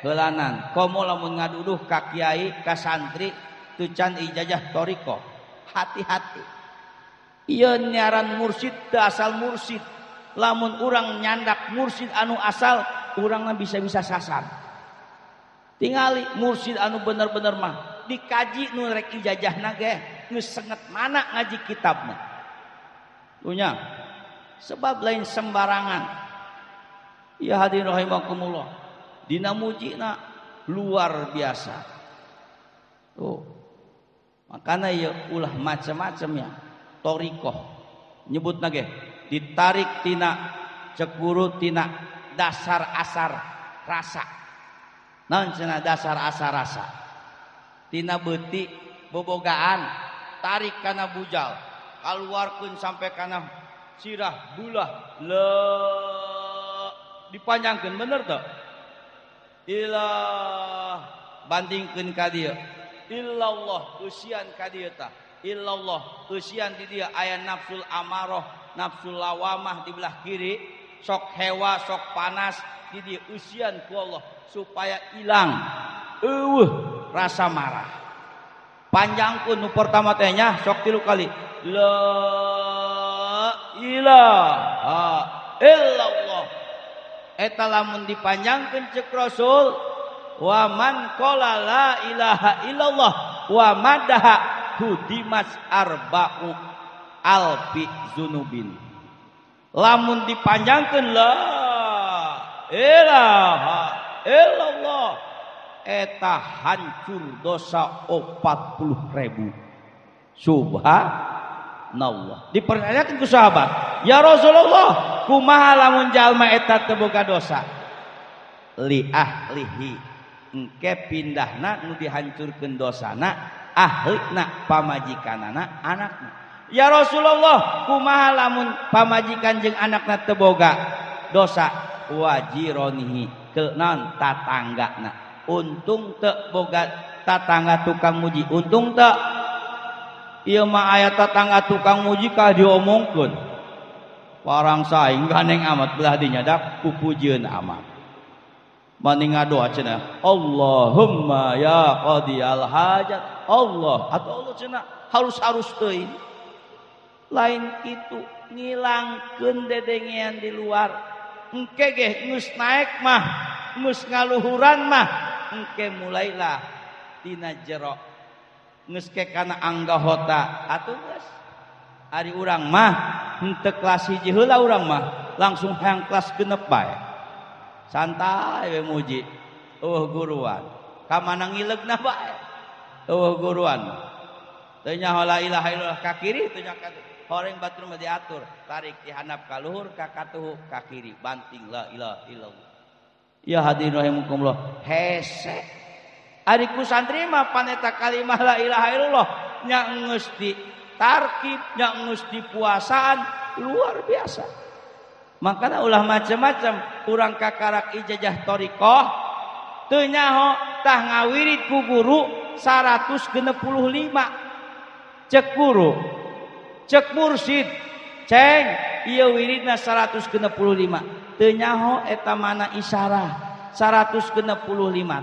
heulanan komo lamun ngaduduh ka kiai ka santri teu can ijazah thariqah. Hati-hati. Ieu nyaran mursid teu asal mursid. Lamun urang nyandak mursid anu asal, urangna bisa-bisa sasar. Tingali mursid anu bener-bener mah dikaji nu rek ijazahna ge geus senget mana ngaji kitabna. Punya sebab lain sembarangan. Ya hadirin rahimakumullah. Dina mujina luar biasa. Tuh. Makana ieu ulah macam-macam ya. Thariqah nyebutna ge ditarik tina cek guru tina dasar asar rasa. Naon cenah dasar asar rasa? Tina beuti bobogaan tarik kana bujal, kaluarkeun sampai kana sirah bulah le dipanjangkeun bener teu? Ilah bandingkeun ka dieu. Illallah eusian ka dieu tah. Illallah eusian di dieu aya nafsul amaroh, nafsul lawamah di belah kiri, sok hewa, sok panas di dieu eusian ku Allah supaya ilang eueuh rasa marah. Panjangkeun nu pertama teh nya sok 3 kali. La ilaha illallah. Eta lamun dipanjangkeun cek Rasul, wa man qala la ilaha illallah wa madaha hudimas arba'u alfi zunubin. Lamun dipanjangkeun la ilaha illallah eta hancur dosa 40.000. Subhanallah. Dipertanyakan ku sahabat, ya Rasulullah, kumaha lamun jalma eta teu boga dosa? Li ahlihi, engke pindahna nu dihancurkeun dosana ahlina, pamajikanana, anakna. Ya Rasulullah, kumaha lamun pamajikan jeung anakna teu boga dosa? Wajironihi, kenaon tatanggana. Untung teu boga tatangga tukang muji, untung teu. Ieu mah aya tatangga tukang muji ka diomongkeun. Parang saing gandeng amat belah dinya dak pupujieun amat. Mani ngadoa cenah, Allahumma ya qadiyal hajat. Allah atau Allah cenah harus-harus teuing. Lain kitu ngilangkeun dedengean di luar. Engke ge geus naek mah, geus ngaluhuran mah Engke mulailah tina jero geus ke kana anggahota atuh geus. Ari urang mah henteu kelas hiji heula urang mah langsung hayang kelas genep bae. Santai we muji. Eueuh guruan. Ka mana ngileugna bae. Eueuh guruan. Teu nyaho la ilaha illallah ka kiri teu nyaho ka horeng batur mah diatur, tarik dihandap ka luhur ka katuhu ka kiri banting la ilaha illallah. Ya hadirin rahimakumullah, hese. Ari ku santri mah paneta kalimah la ilaha illallah nya geus di tarkib, nya geus di puasaan luar biasa. Makana ulah macam-macam urang kakarak ijazah thariqah teu nyaho tah ngawirid ku guru 165. Cek guru, cek mursid, ceng ieu wiridna 165. Teu nyaho eta mana isyarah 165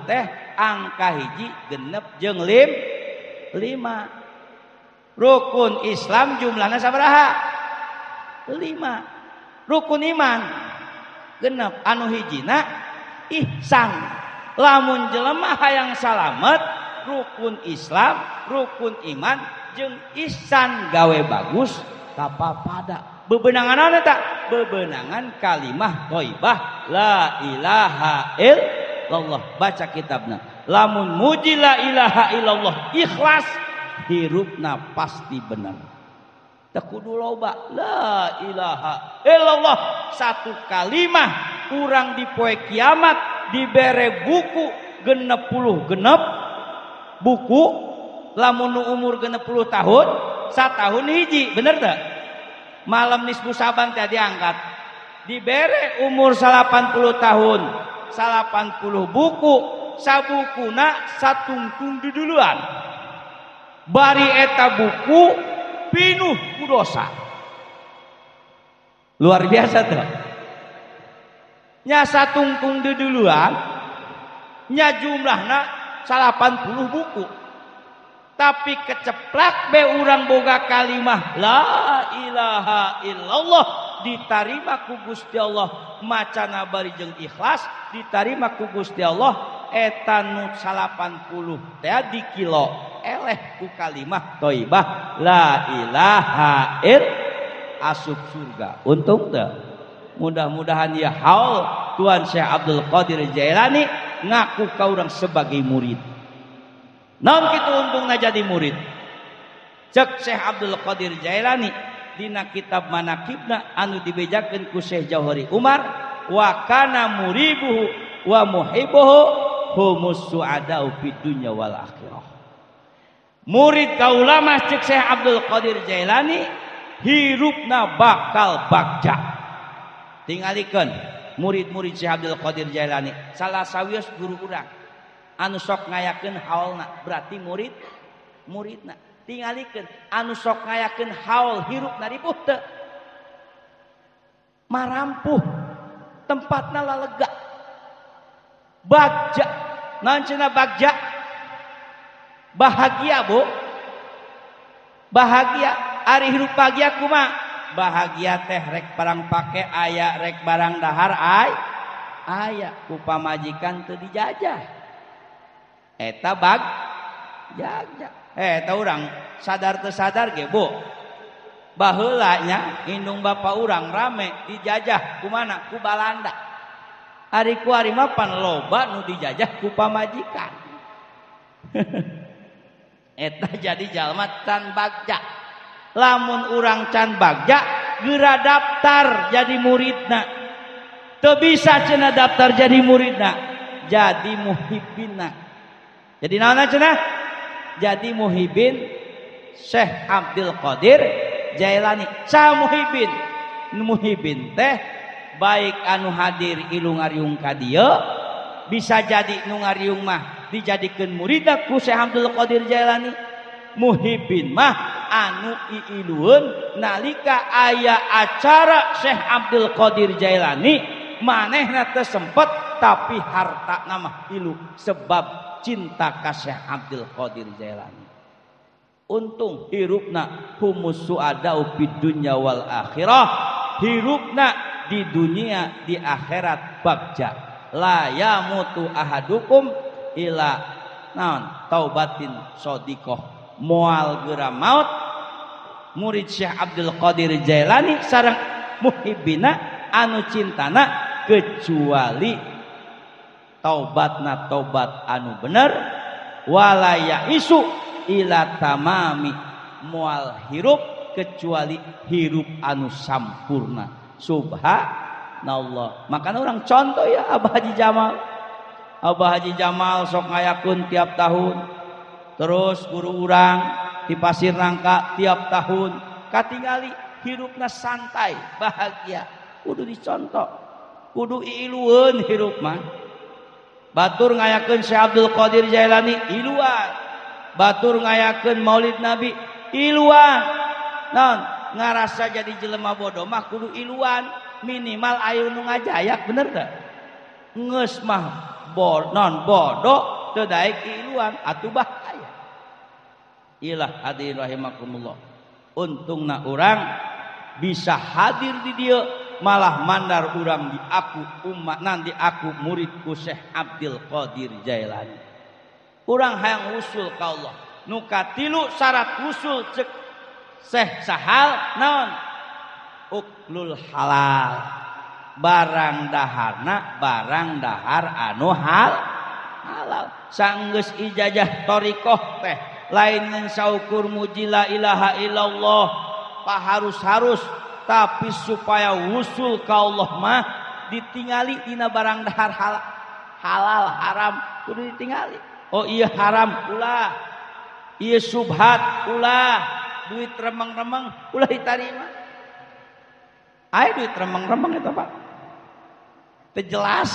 teh angka hiji genep jeung 5. Rukun Islam jumlahna sabaraha? 5. Rukun iman genep anu hijina ihsan. Lamun jelema hayang salamet rukun Islam, rukun iman jeung ihsan gawe bagus kapapada. Bebenangan naon eta? Bebenangan kalimah thayyibah la ilaha illallah. Baca kitabna. Lamun muji la ilaha illallah ikhlas hirupna pasti bener. Teu kudu loba la ilaha illallah satu kalimah urang di poe kiamat dibere buku 66 buku lamun nu umur 60 tahun satahun hiji bener teu? Malam nisfu Saban teh diangkat dibere umur 80 tahun 80 buku sabukuna satungtung duduluan bari eta buku pinuh ku dosa. Luar biasa teh nya satungtung duduluan nya jumlahna 80 buku tapi keceplak be urang boga kalimah la ilaha illallah ditarima ku Gusti Allah macana bari jeung ikhlas ditarima ku Gusti Allah eta nu 80 teh di kilo eleh ku kalimah thayyibah la ilaha il asup surga. Untung teu? Mudah-mudahan ya haul Tuan Syekh Abdul Qadir Jailani ngaku ka urang sebagai murid. Naon kitu untungna jadi murid? Cek Syekh Abdul Qadir Jailani dina kitab manaqibna anu dibejakeun ku Syekh Jauhari Umar wa kana muribuhu wa muhibbuhu humus su'adau fid dunya wal akhirah. Murid kaula mah cek Syekh Abdul Qadir Jailani hirupna bakal bagja. Tingalikeun murid-murid Syekh Abdul Qadir Jailani salah sawios guru urang anu sok ngayakeun haulna berarti murid muridna. Tingalikeun anu sok ngayakeun haul hirupna ripuh teu marampuh tempatna lalega bagja. Naon cenah bagja? Bahagia bu, bahagia. Ari hirup bahagia kumaha? Bahagia teh rek barang pake aya, rek barang dahar ay aya, ku pamajikan teu dijajah. Eta bag jajah. Eta urang sadar teu sadar ge bu. Baheula nya indung bapa urang rame dijajah ku mana? Ku Balanda. Ari ku ari mah pan loba nu dijajah ku pamajikan. Eta jadi jalma can bagja. Lamun urang can bagja geura daftar jadi muridna. Teu bisa cenah daftar jadi muridna, jadi muhibbinna. Jadi naon cenah? Jadi muhibbin Syekh Abdul Qadir Jailani. Sa muhibbin? Muhibbin teh baik anu hadir ilu ngariung ka dieu, bisa jadi nu ngariung mah dijadikeun muridna ku Syekh Abdul Qadir Jailani. Muhibbin mah anu iilueun nalika aya acara Syekh Abdul Qadir Jailani manehna teu sempet tapi hartana mah ilu sebab cinta ka Syekh Abdul Qadir Jailani. Untung hirupna humus su'adau fid dunya wal akhirah, hirupna di dunia di akhirat bagja. La yamutu ahadukum ila naon taubatin shadiqah. Moal geura maut murid Syekh Abdul Qadir Jailani sareng muhibbina anu cintana kecuali taubatna taubat anu bener wala yaisu ila tamami moal hirup kecuali hirup anu sampurna. Subhanallah. Makanya orang contoh ya Abah Haji Jamal. Abah Haji Jamal sok ngayakeun tiap tahun. Terus guru urang di Pasir Nangka tiap tahun katingali hirupna santai, bahagia. Kudu dicontoh. Kudu iilueun hirup mah. Batur ngayakeun Syekh Abdul Qadir Jailani iluan. Batur ngayakeun Maulid Nabi iluan. Naon ngarasa jadi jelema bodoh mah kudu iluan, minimal ayo nu ngajayak bener teu? Geus mah non bodoh teu daek iluan atuh bahaya. Ilah hadirin rahimakumullah. Untungna urang bisa hadir di dieu, malah mandar urang di aku umat nanti aku muridku Syekh Abdul Qadir Jailani. Urang hayang usul ka Allah. Nu katilu syarat usul cek Syekh Sahal naon? Uklul halal. Barang daharna barang dahar anu halal. Sanggeus ijazah thariqah teh lain ngan saukur muji la ilaha illallah paharus-harus, tapi supaya wusul ka Allah mah ditingali dina barang dahar halal haram kudu ditingali. Oh iya haram ulah, iya subhat ulah, duit remeng-remeng ulah ditarima. Aya duit remeng-remeng eta Pak. Teu jelas.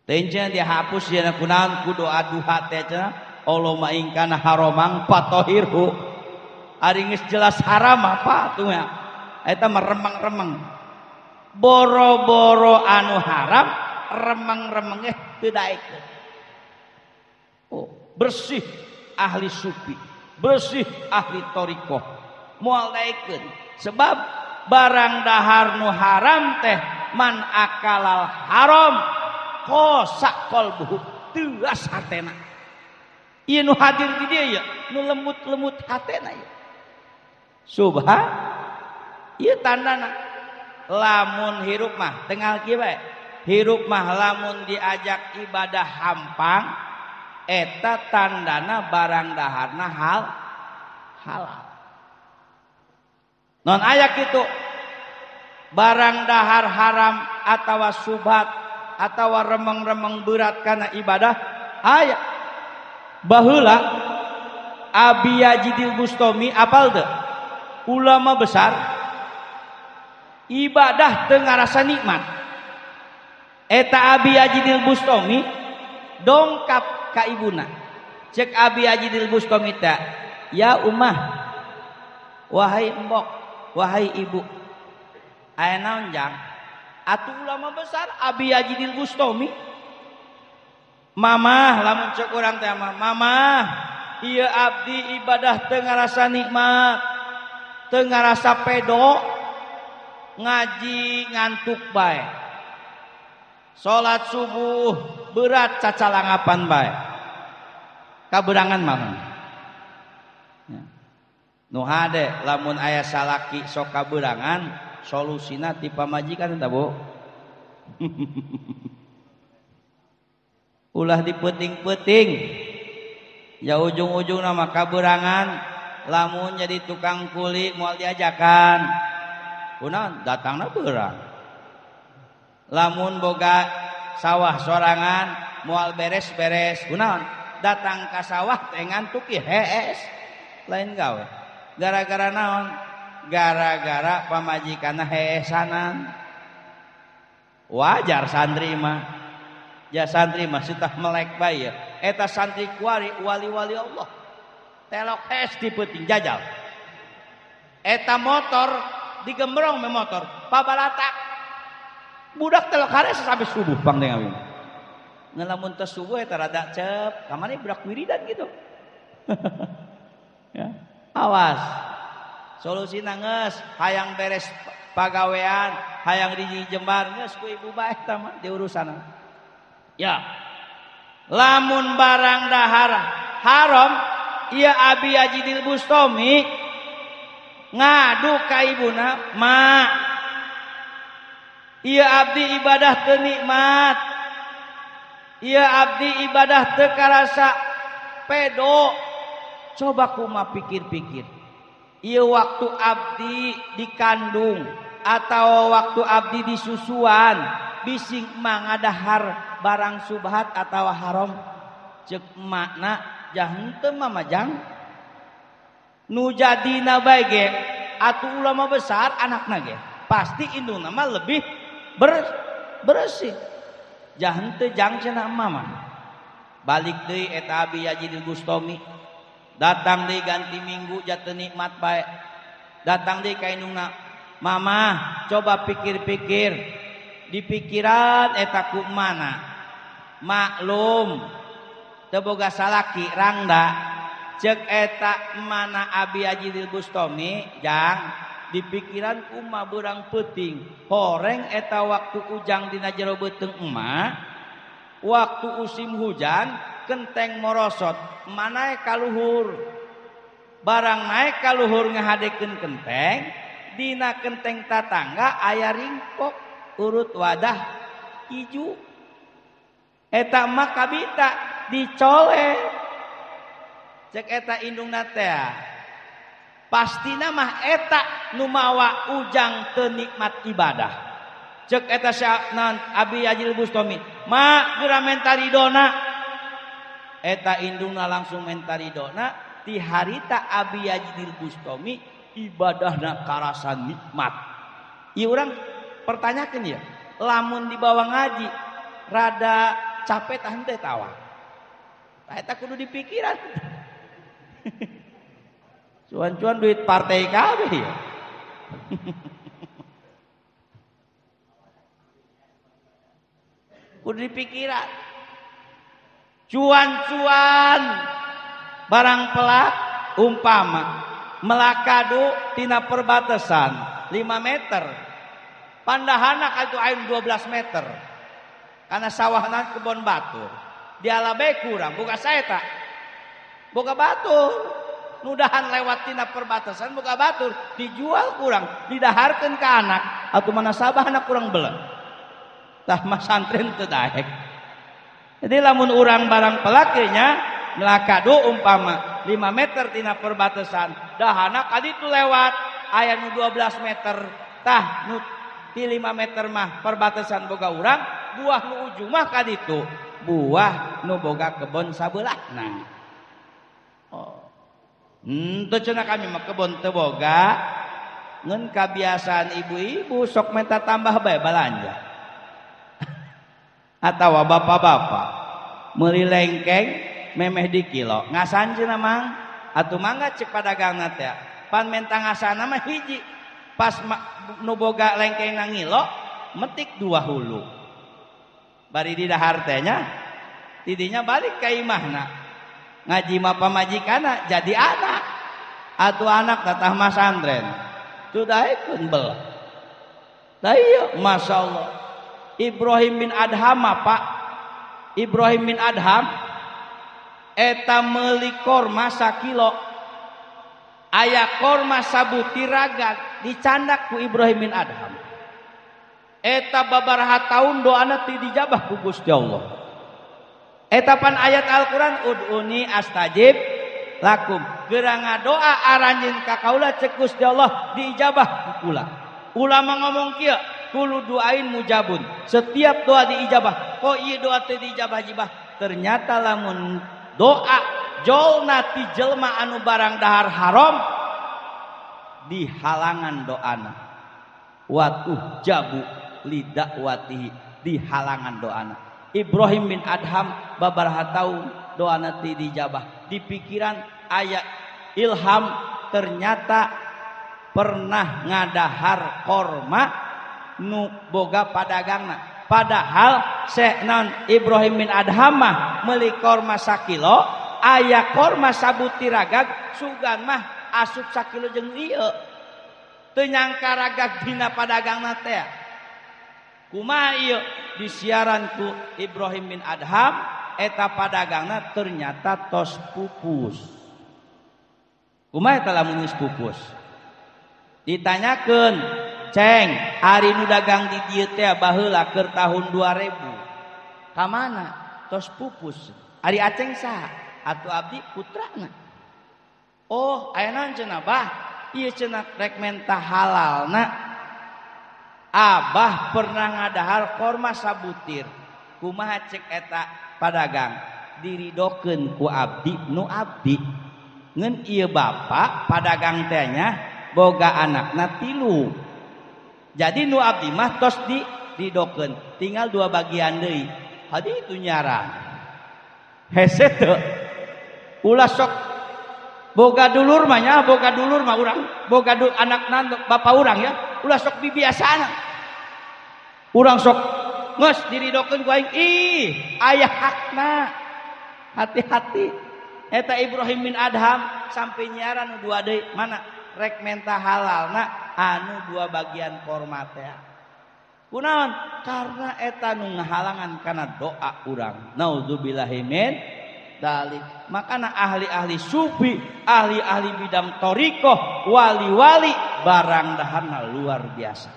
Teu dihapus dina kunaon ku doa duha teh cenah Allahumma in kana haramang fatohirhu. Ari geus jelas haram apa atuh nya. Eta mah remeng-remeng. Boro-boro anu haram remeng-remeng teu daekeun. Oh, bersih ahli sufi, bersih ahli thariqah. Moal daekeun sebab barang dahar nu haram teh man akalal haram kosak qalbuhu teuas hatena. Ieu nu hadir di dieu ya, nu lemut-lemut hatena ieu. Subhan ieu tandana lamun hirup mah tengal kieu bae. Hirup mah lamun diajak ibadah hampang eta tandana barang daharna halal. Non aya kitu barang dahar haram atawa subhat atawa remeng-remeng berat kana ibadah aya. Baheula Abi Yazidil Bustami apal teu? Ulama besar ibadah teu ngarasa nikmat. Eta Abi Yazidil Bustami dongkap ka ibuna. Cek Abi Yazidil Bustami teh, ya umah, wahai embok, wahai ibu, aya naon jang? Atuh ulama besar Abi Yazidil Bustami. Mamah lamun cek urang teh mah, mamah, ieu abdi ibadah teu ngarasa nikmat, teu ngarasa pedo, ngaji ngantuk bae. Salat subuh berat cacalangapan bae. Kaberangan mah. Nu hade lamun aya salaki sok kaberangan, solusina ti pamajikan eta Bu. Ulah dipeuting-peuting. Ya ujung-ujungna mah kaberangan, lamun jadi tukang kuli moal diajakan. Kunaon datangna beurang. Lamun boga sawah sorangan moal beres-beres, kunaon datang ka sawah teh ngantuk ieu hees. Lain gawe. Gara-gara naon? Gara-gara pamajikanna heesanan. Wajar santri mah. Ya santri mah sitah melek bae ya. Eta santri kuari wali-wali Allah. Telok hees di peuting jajal. Eta motor digembrong me motor, pabalatak. Budak telok hares sampai subuh pang teh ngawin. Ngelamun teh subuh eta rada cep, kamari budak wiridan gitu. Ya. Awas. Solusi geus hayang beres pagawean, hayang di jembar geus ku ibu bae eta mah diurusanna. Ya. Lamun barang dahar haram ieu Abi Yazidil Bustami ngadu ka ibuna, "Ma, ieu abdi ibadah teu nikmat. Ieu abdi ibadah teu karasa pedo." Coba kuma pikir-pikir. Ieu waktu abdi dikandung atau waktu abdi disusuan bising mangadahar barang subhat atau haram. Cek makna jang teu mamajang nu jadina bae ge atuh ulama besar anakna ge pasti indungna mah lebih bersih. Jang teu jang cenah mama. Balik deui eta Abi Yazidil Bustami datang deui ganti minggu jatuh nikmat bae. Datang deui ka indungna, "Mama, coba pikir-pikir." Di pikiran eta ku mana? Maklum teu boga salaki rangda. Cek eta mana Abi Yazidil Bustami jang di pikiran kuma beurang peuting. Horeng eta waktu ujang dina jero beuteung emak, waktu musim hujan kenteng morosot, naik ka luhur. Barang naik ka luhur ngahadekeun kenteng, dina kenteng tatangga aya ringkok urut wadah hiju. Eta mah kabita dicolek. Cek eta indungna teh. Pastina mah eta nu mawa ujang teu nikmat ibadah. Cek eta naon Abi Yazidil Bustami, "Ma, geura menta ridona." Eta indungna langsung menta ridona. Ti harita Abi Yazidil Bustami ibadahna karasa nikmat. Ieu urang pertanyakeun ya, lamun dibawa ngaji rada capek tah henteu tawa. Tah eta kudu dipikiran. Cuan-cuan duit partai kabeh ya. Kudu dipikiran. Cuan-cuan barang pelak umpama melakadu tina perbatasan 5 meter. Pandahana ka itu aing 12 meter. Karena sawahna kebon batur. Diala bae kurang, buka saya tak. Boga batur. Nudahan lewat tina perbatasan boga batur, dijual kurang, didaharkeun ka anak atuh mana sabahna kurang beleng. Tah mah santren teu daek. Jadi lamun urang barang pelaknya melakadu umpama 5 meter tina perbatasan, dahana kaditu lewat aya nu 12 meter. Tah nu ti 5 meter mah perbatasan boga urang, buah nu ujung mah kaditu, buah nu boga kebon sabelahna. Oh. Teu cenah kami mah kebon teu boga, ngeun kabiasaan ibu-ibu sok minta tambah bae balanja. Atawa bapak-bapak meuli lengkeng memeh di kilo ngasan cenah mang, atuh mangga cek padagangna teh. Pan menta ngasana mah hiji, pas nu boga lengkeng na ngilo metik 2 hulu. Bari di dahar teh nya tidinya balik ka imahna. Ngaji mah pamajikana jadi anak. Atuh anak tatah masantren. Teu daekeun belah. Tah ieu masyaallah. Ibrahim bin Adham Pak. Ibrahim bin Adham eta meuli korma sakilo. Aya korma sabutir ragag dicandak ku Ibrahim bin Adham. Eta babaraha taun doana ti dijabah ku Gusti Allah. Eta pan ayat Al-Qur'an ud'uni astajib lakum. Geura ngadoa aranjeun ka kaula cek Gusti Allah diijabah ku kula. Ulama ngomong kieu, kulu duain mujabun. Setiap doa diijabah. Kok ieu doa teu diijabah-jibah? Ternyata lamun doa jolna ti jelma anu barang dahar haram dihalangan doana. Watuh jabu lidakwatihi, dihalangan doana. Ibrahim bin Adham babaraha taun doana ti dijabah. Di pikiran aya ilham ternyata pernah ngadahar korma nu boga padagangna. Padahal non Ibrahim bin Adham mah meuli korma sakilo, aya korma sabutir ragag sugan mah asup sakilo jeung ieu. Teu nyangka ragag dina padagangna teh. Kumaha ieu? Disiaran ku Ibrahim bin Adham eta padagangna ternyata tos pupus. Kumaha eta lamun geus pupus? Ditanyakeun, "Ceng, ari nu dagang di dieu teh baheula keur tahun 2000. Ka mana? Tos pupus." Ari Aceng saha? Atuh abdi putrana. Oh, aya naon cenah bah? Ieu cenah rek menta halalna. Abah pernah ngadahar korma sabutir. Kumaha cek eta padagang? Diridokeun ku abdi nu abdi. Ngan ieu bapak padagang teh nya boga anakna 3. Jadi nu abdi mah tos diridokeun, tinggal 2 bagian deui. Hadi itu nyaran. Hese teu. Ulah sok boga dulur mah nya, boga dulur mah urang, boga anakna bapak urang ya. Ulah sok bibiasana. Urang sok geus diridokeun ku aing, ih aya hakna. Hati-hati. Eta Ibrahim bin Adham sampai nyiaran nu 2 deui, mana rek menta halalna anu 2 bagian korma teh. Kunaon? Karena eta nu ngahalangan kana doa urang. Nauzubillahi min dzalik. Makana ahli-ahli sufi, ahli-ahli bidang thariqah, wali-wali barang daharna luar biasa.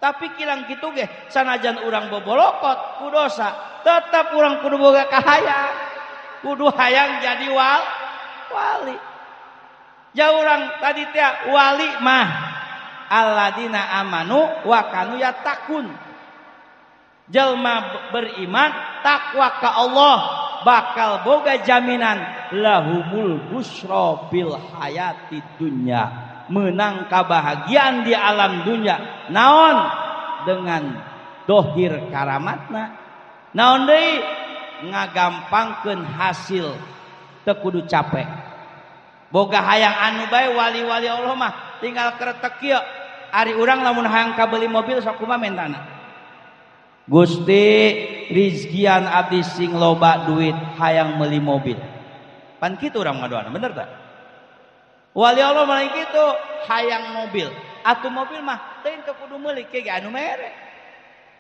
Tapi kilang kitu ge sanajan urang bobolokot ku dosa, tetap urang kudu boga kahayang. Kudu hayang jadi wali. Ja urang tadi teh wali mah alladina amanu wa kanu yattaqun. Jelma beriman takwa ka Allah bakal boga jaminan lahumul busra fil hayati dunya, menang kebahagiaan di alam dunya. Naon dengan dohir karamatna, naon deui ngagampangkeun hasil teu kudu capek. Boga hayang anu bae wali-wali Allah mah tinggal kretek kieu. Ari urang lamun hayang kabeli mobil sok kumaha mentana? Gusti rizkian abdi sing loba duit hayang meuli mobil. Pan kitu urang ngadoana, bener tak? Wali Allah mah kitu hayang mobil. Atuh mobil mah teu kudu meuli ke anu mere.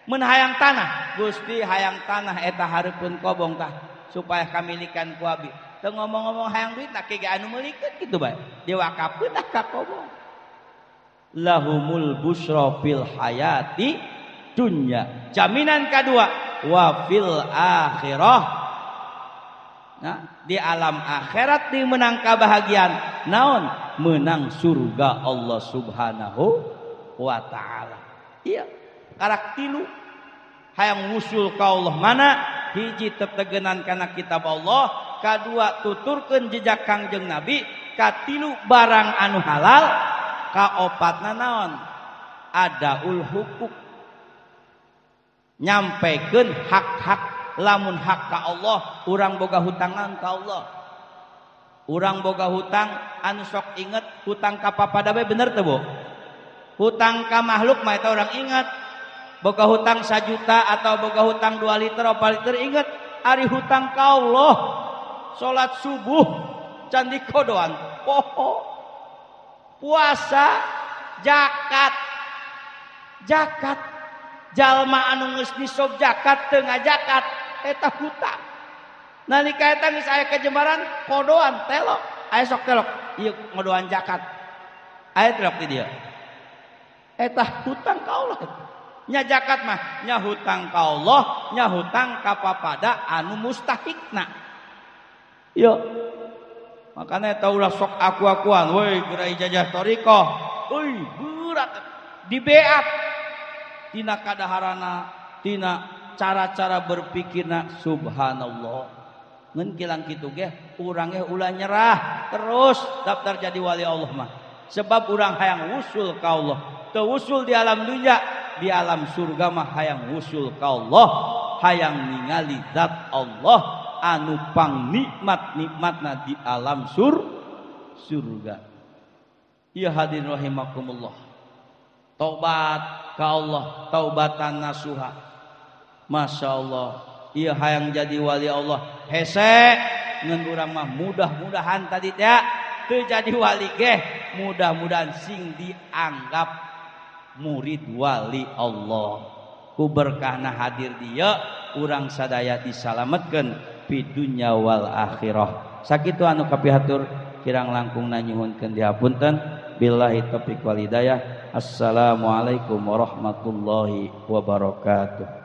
Mun hayang tanah, Gusti hayang tanah eta hareupeun kobong tah supaya kamilikan ku abi. Teu ngomong-ngomong hayang duit tah ke anu meulikeun kitu bae. Diwakafkeun tah ka kobong. Lahumul busra fil hayati dunya. Jaminan kedua wa fil akhirah. Nah, di alam akhirat di menang kebahagiaan. Naon? Menang surga Allah Subhanahu wa taala. Iya, karak tilu hayang wusul ka Allah mana? Hiji tetegenan kana kitab Allah, kadua tuturkeun jejak Kangjeng Nabi, katilu barang anu halal, kaopatna naon? Adaul hukuk. Nyampekeun hak-hak lamun hak ka Allah, urang boga hutangan ka Allah. Urang boga hutang anu sok inget hutang ka papada bae, bener teu Bu? Hutang ka makhluk mah eta urang inget. Boga hutang 1 juta atau boga hutang 2 liter 4 liter inget. Ari hutang ka Allah salat subuh can dikodoan poho, puasa, zakat. Zakat jalma anu geus nisob zakat teu ngajakat eta hutang. Nalika eta geus aya kejembaran kodoan telok, aya sok telok ieu ngodoan zakat. Aya telok di dieu. Eta hutang ka Allah. Nya zakat mah nya hutang ka Allah, nya hutang ka papada anu mustahikna. Yo. Makana eta ulah sok aku-akuan, woi geura ijazah thariqah. Euy, berat dibeat tina kadaharana, tina cara-cara berpikirna subhanallah. Ngan kilang kitu ge urang ge ulah nyerah terus daftar jadi wali Allah mah. Sebab urang hayang wusul ka Allah. Teu wusul di alam dunya, di alam surga mah hayang wusul ka Allah, hayang ningali zat Allah anu pang nikmat-nikmatna di alam surga. Ya hadirin rahimakumullah. Taubat ka Allah, taubatan nasuha. Masya Allah. Iya hayang jadi wali Allah. Hese ngan urang mah mudah-mudahan tadi teh teu jadi wali geh, mudah-mudahan sing dianggap murid wali Allah. Ku berkahna hadir dia urang sadaya disalametkeun fi dunya wal akhirah. Sakitu anu kapihatur kirang langkungna nyuhunkeun dihapunten. Billahi taufiq wal hidayah. Assalamualaikum warahmatullahi wabarakatuh.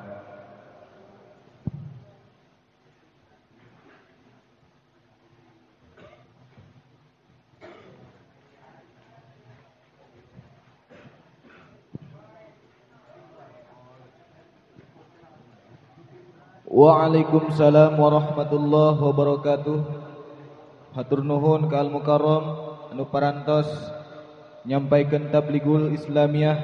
Waalaikumsalam warahmatullahi wabarakatuh. Hatur nuhun ka Al Mukarram anu parantos nyampaikeun tabligul Islamiyah.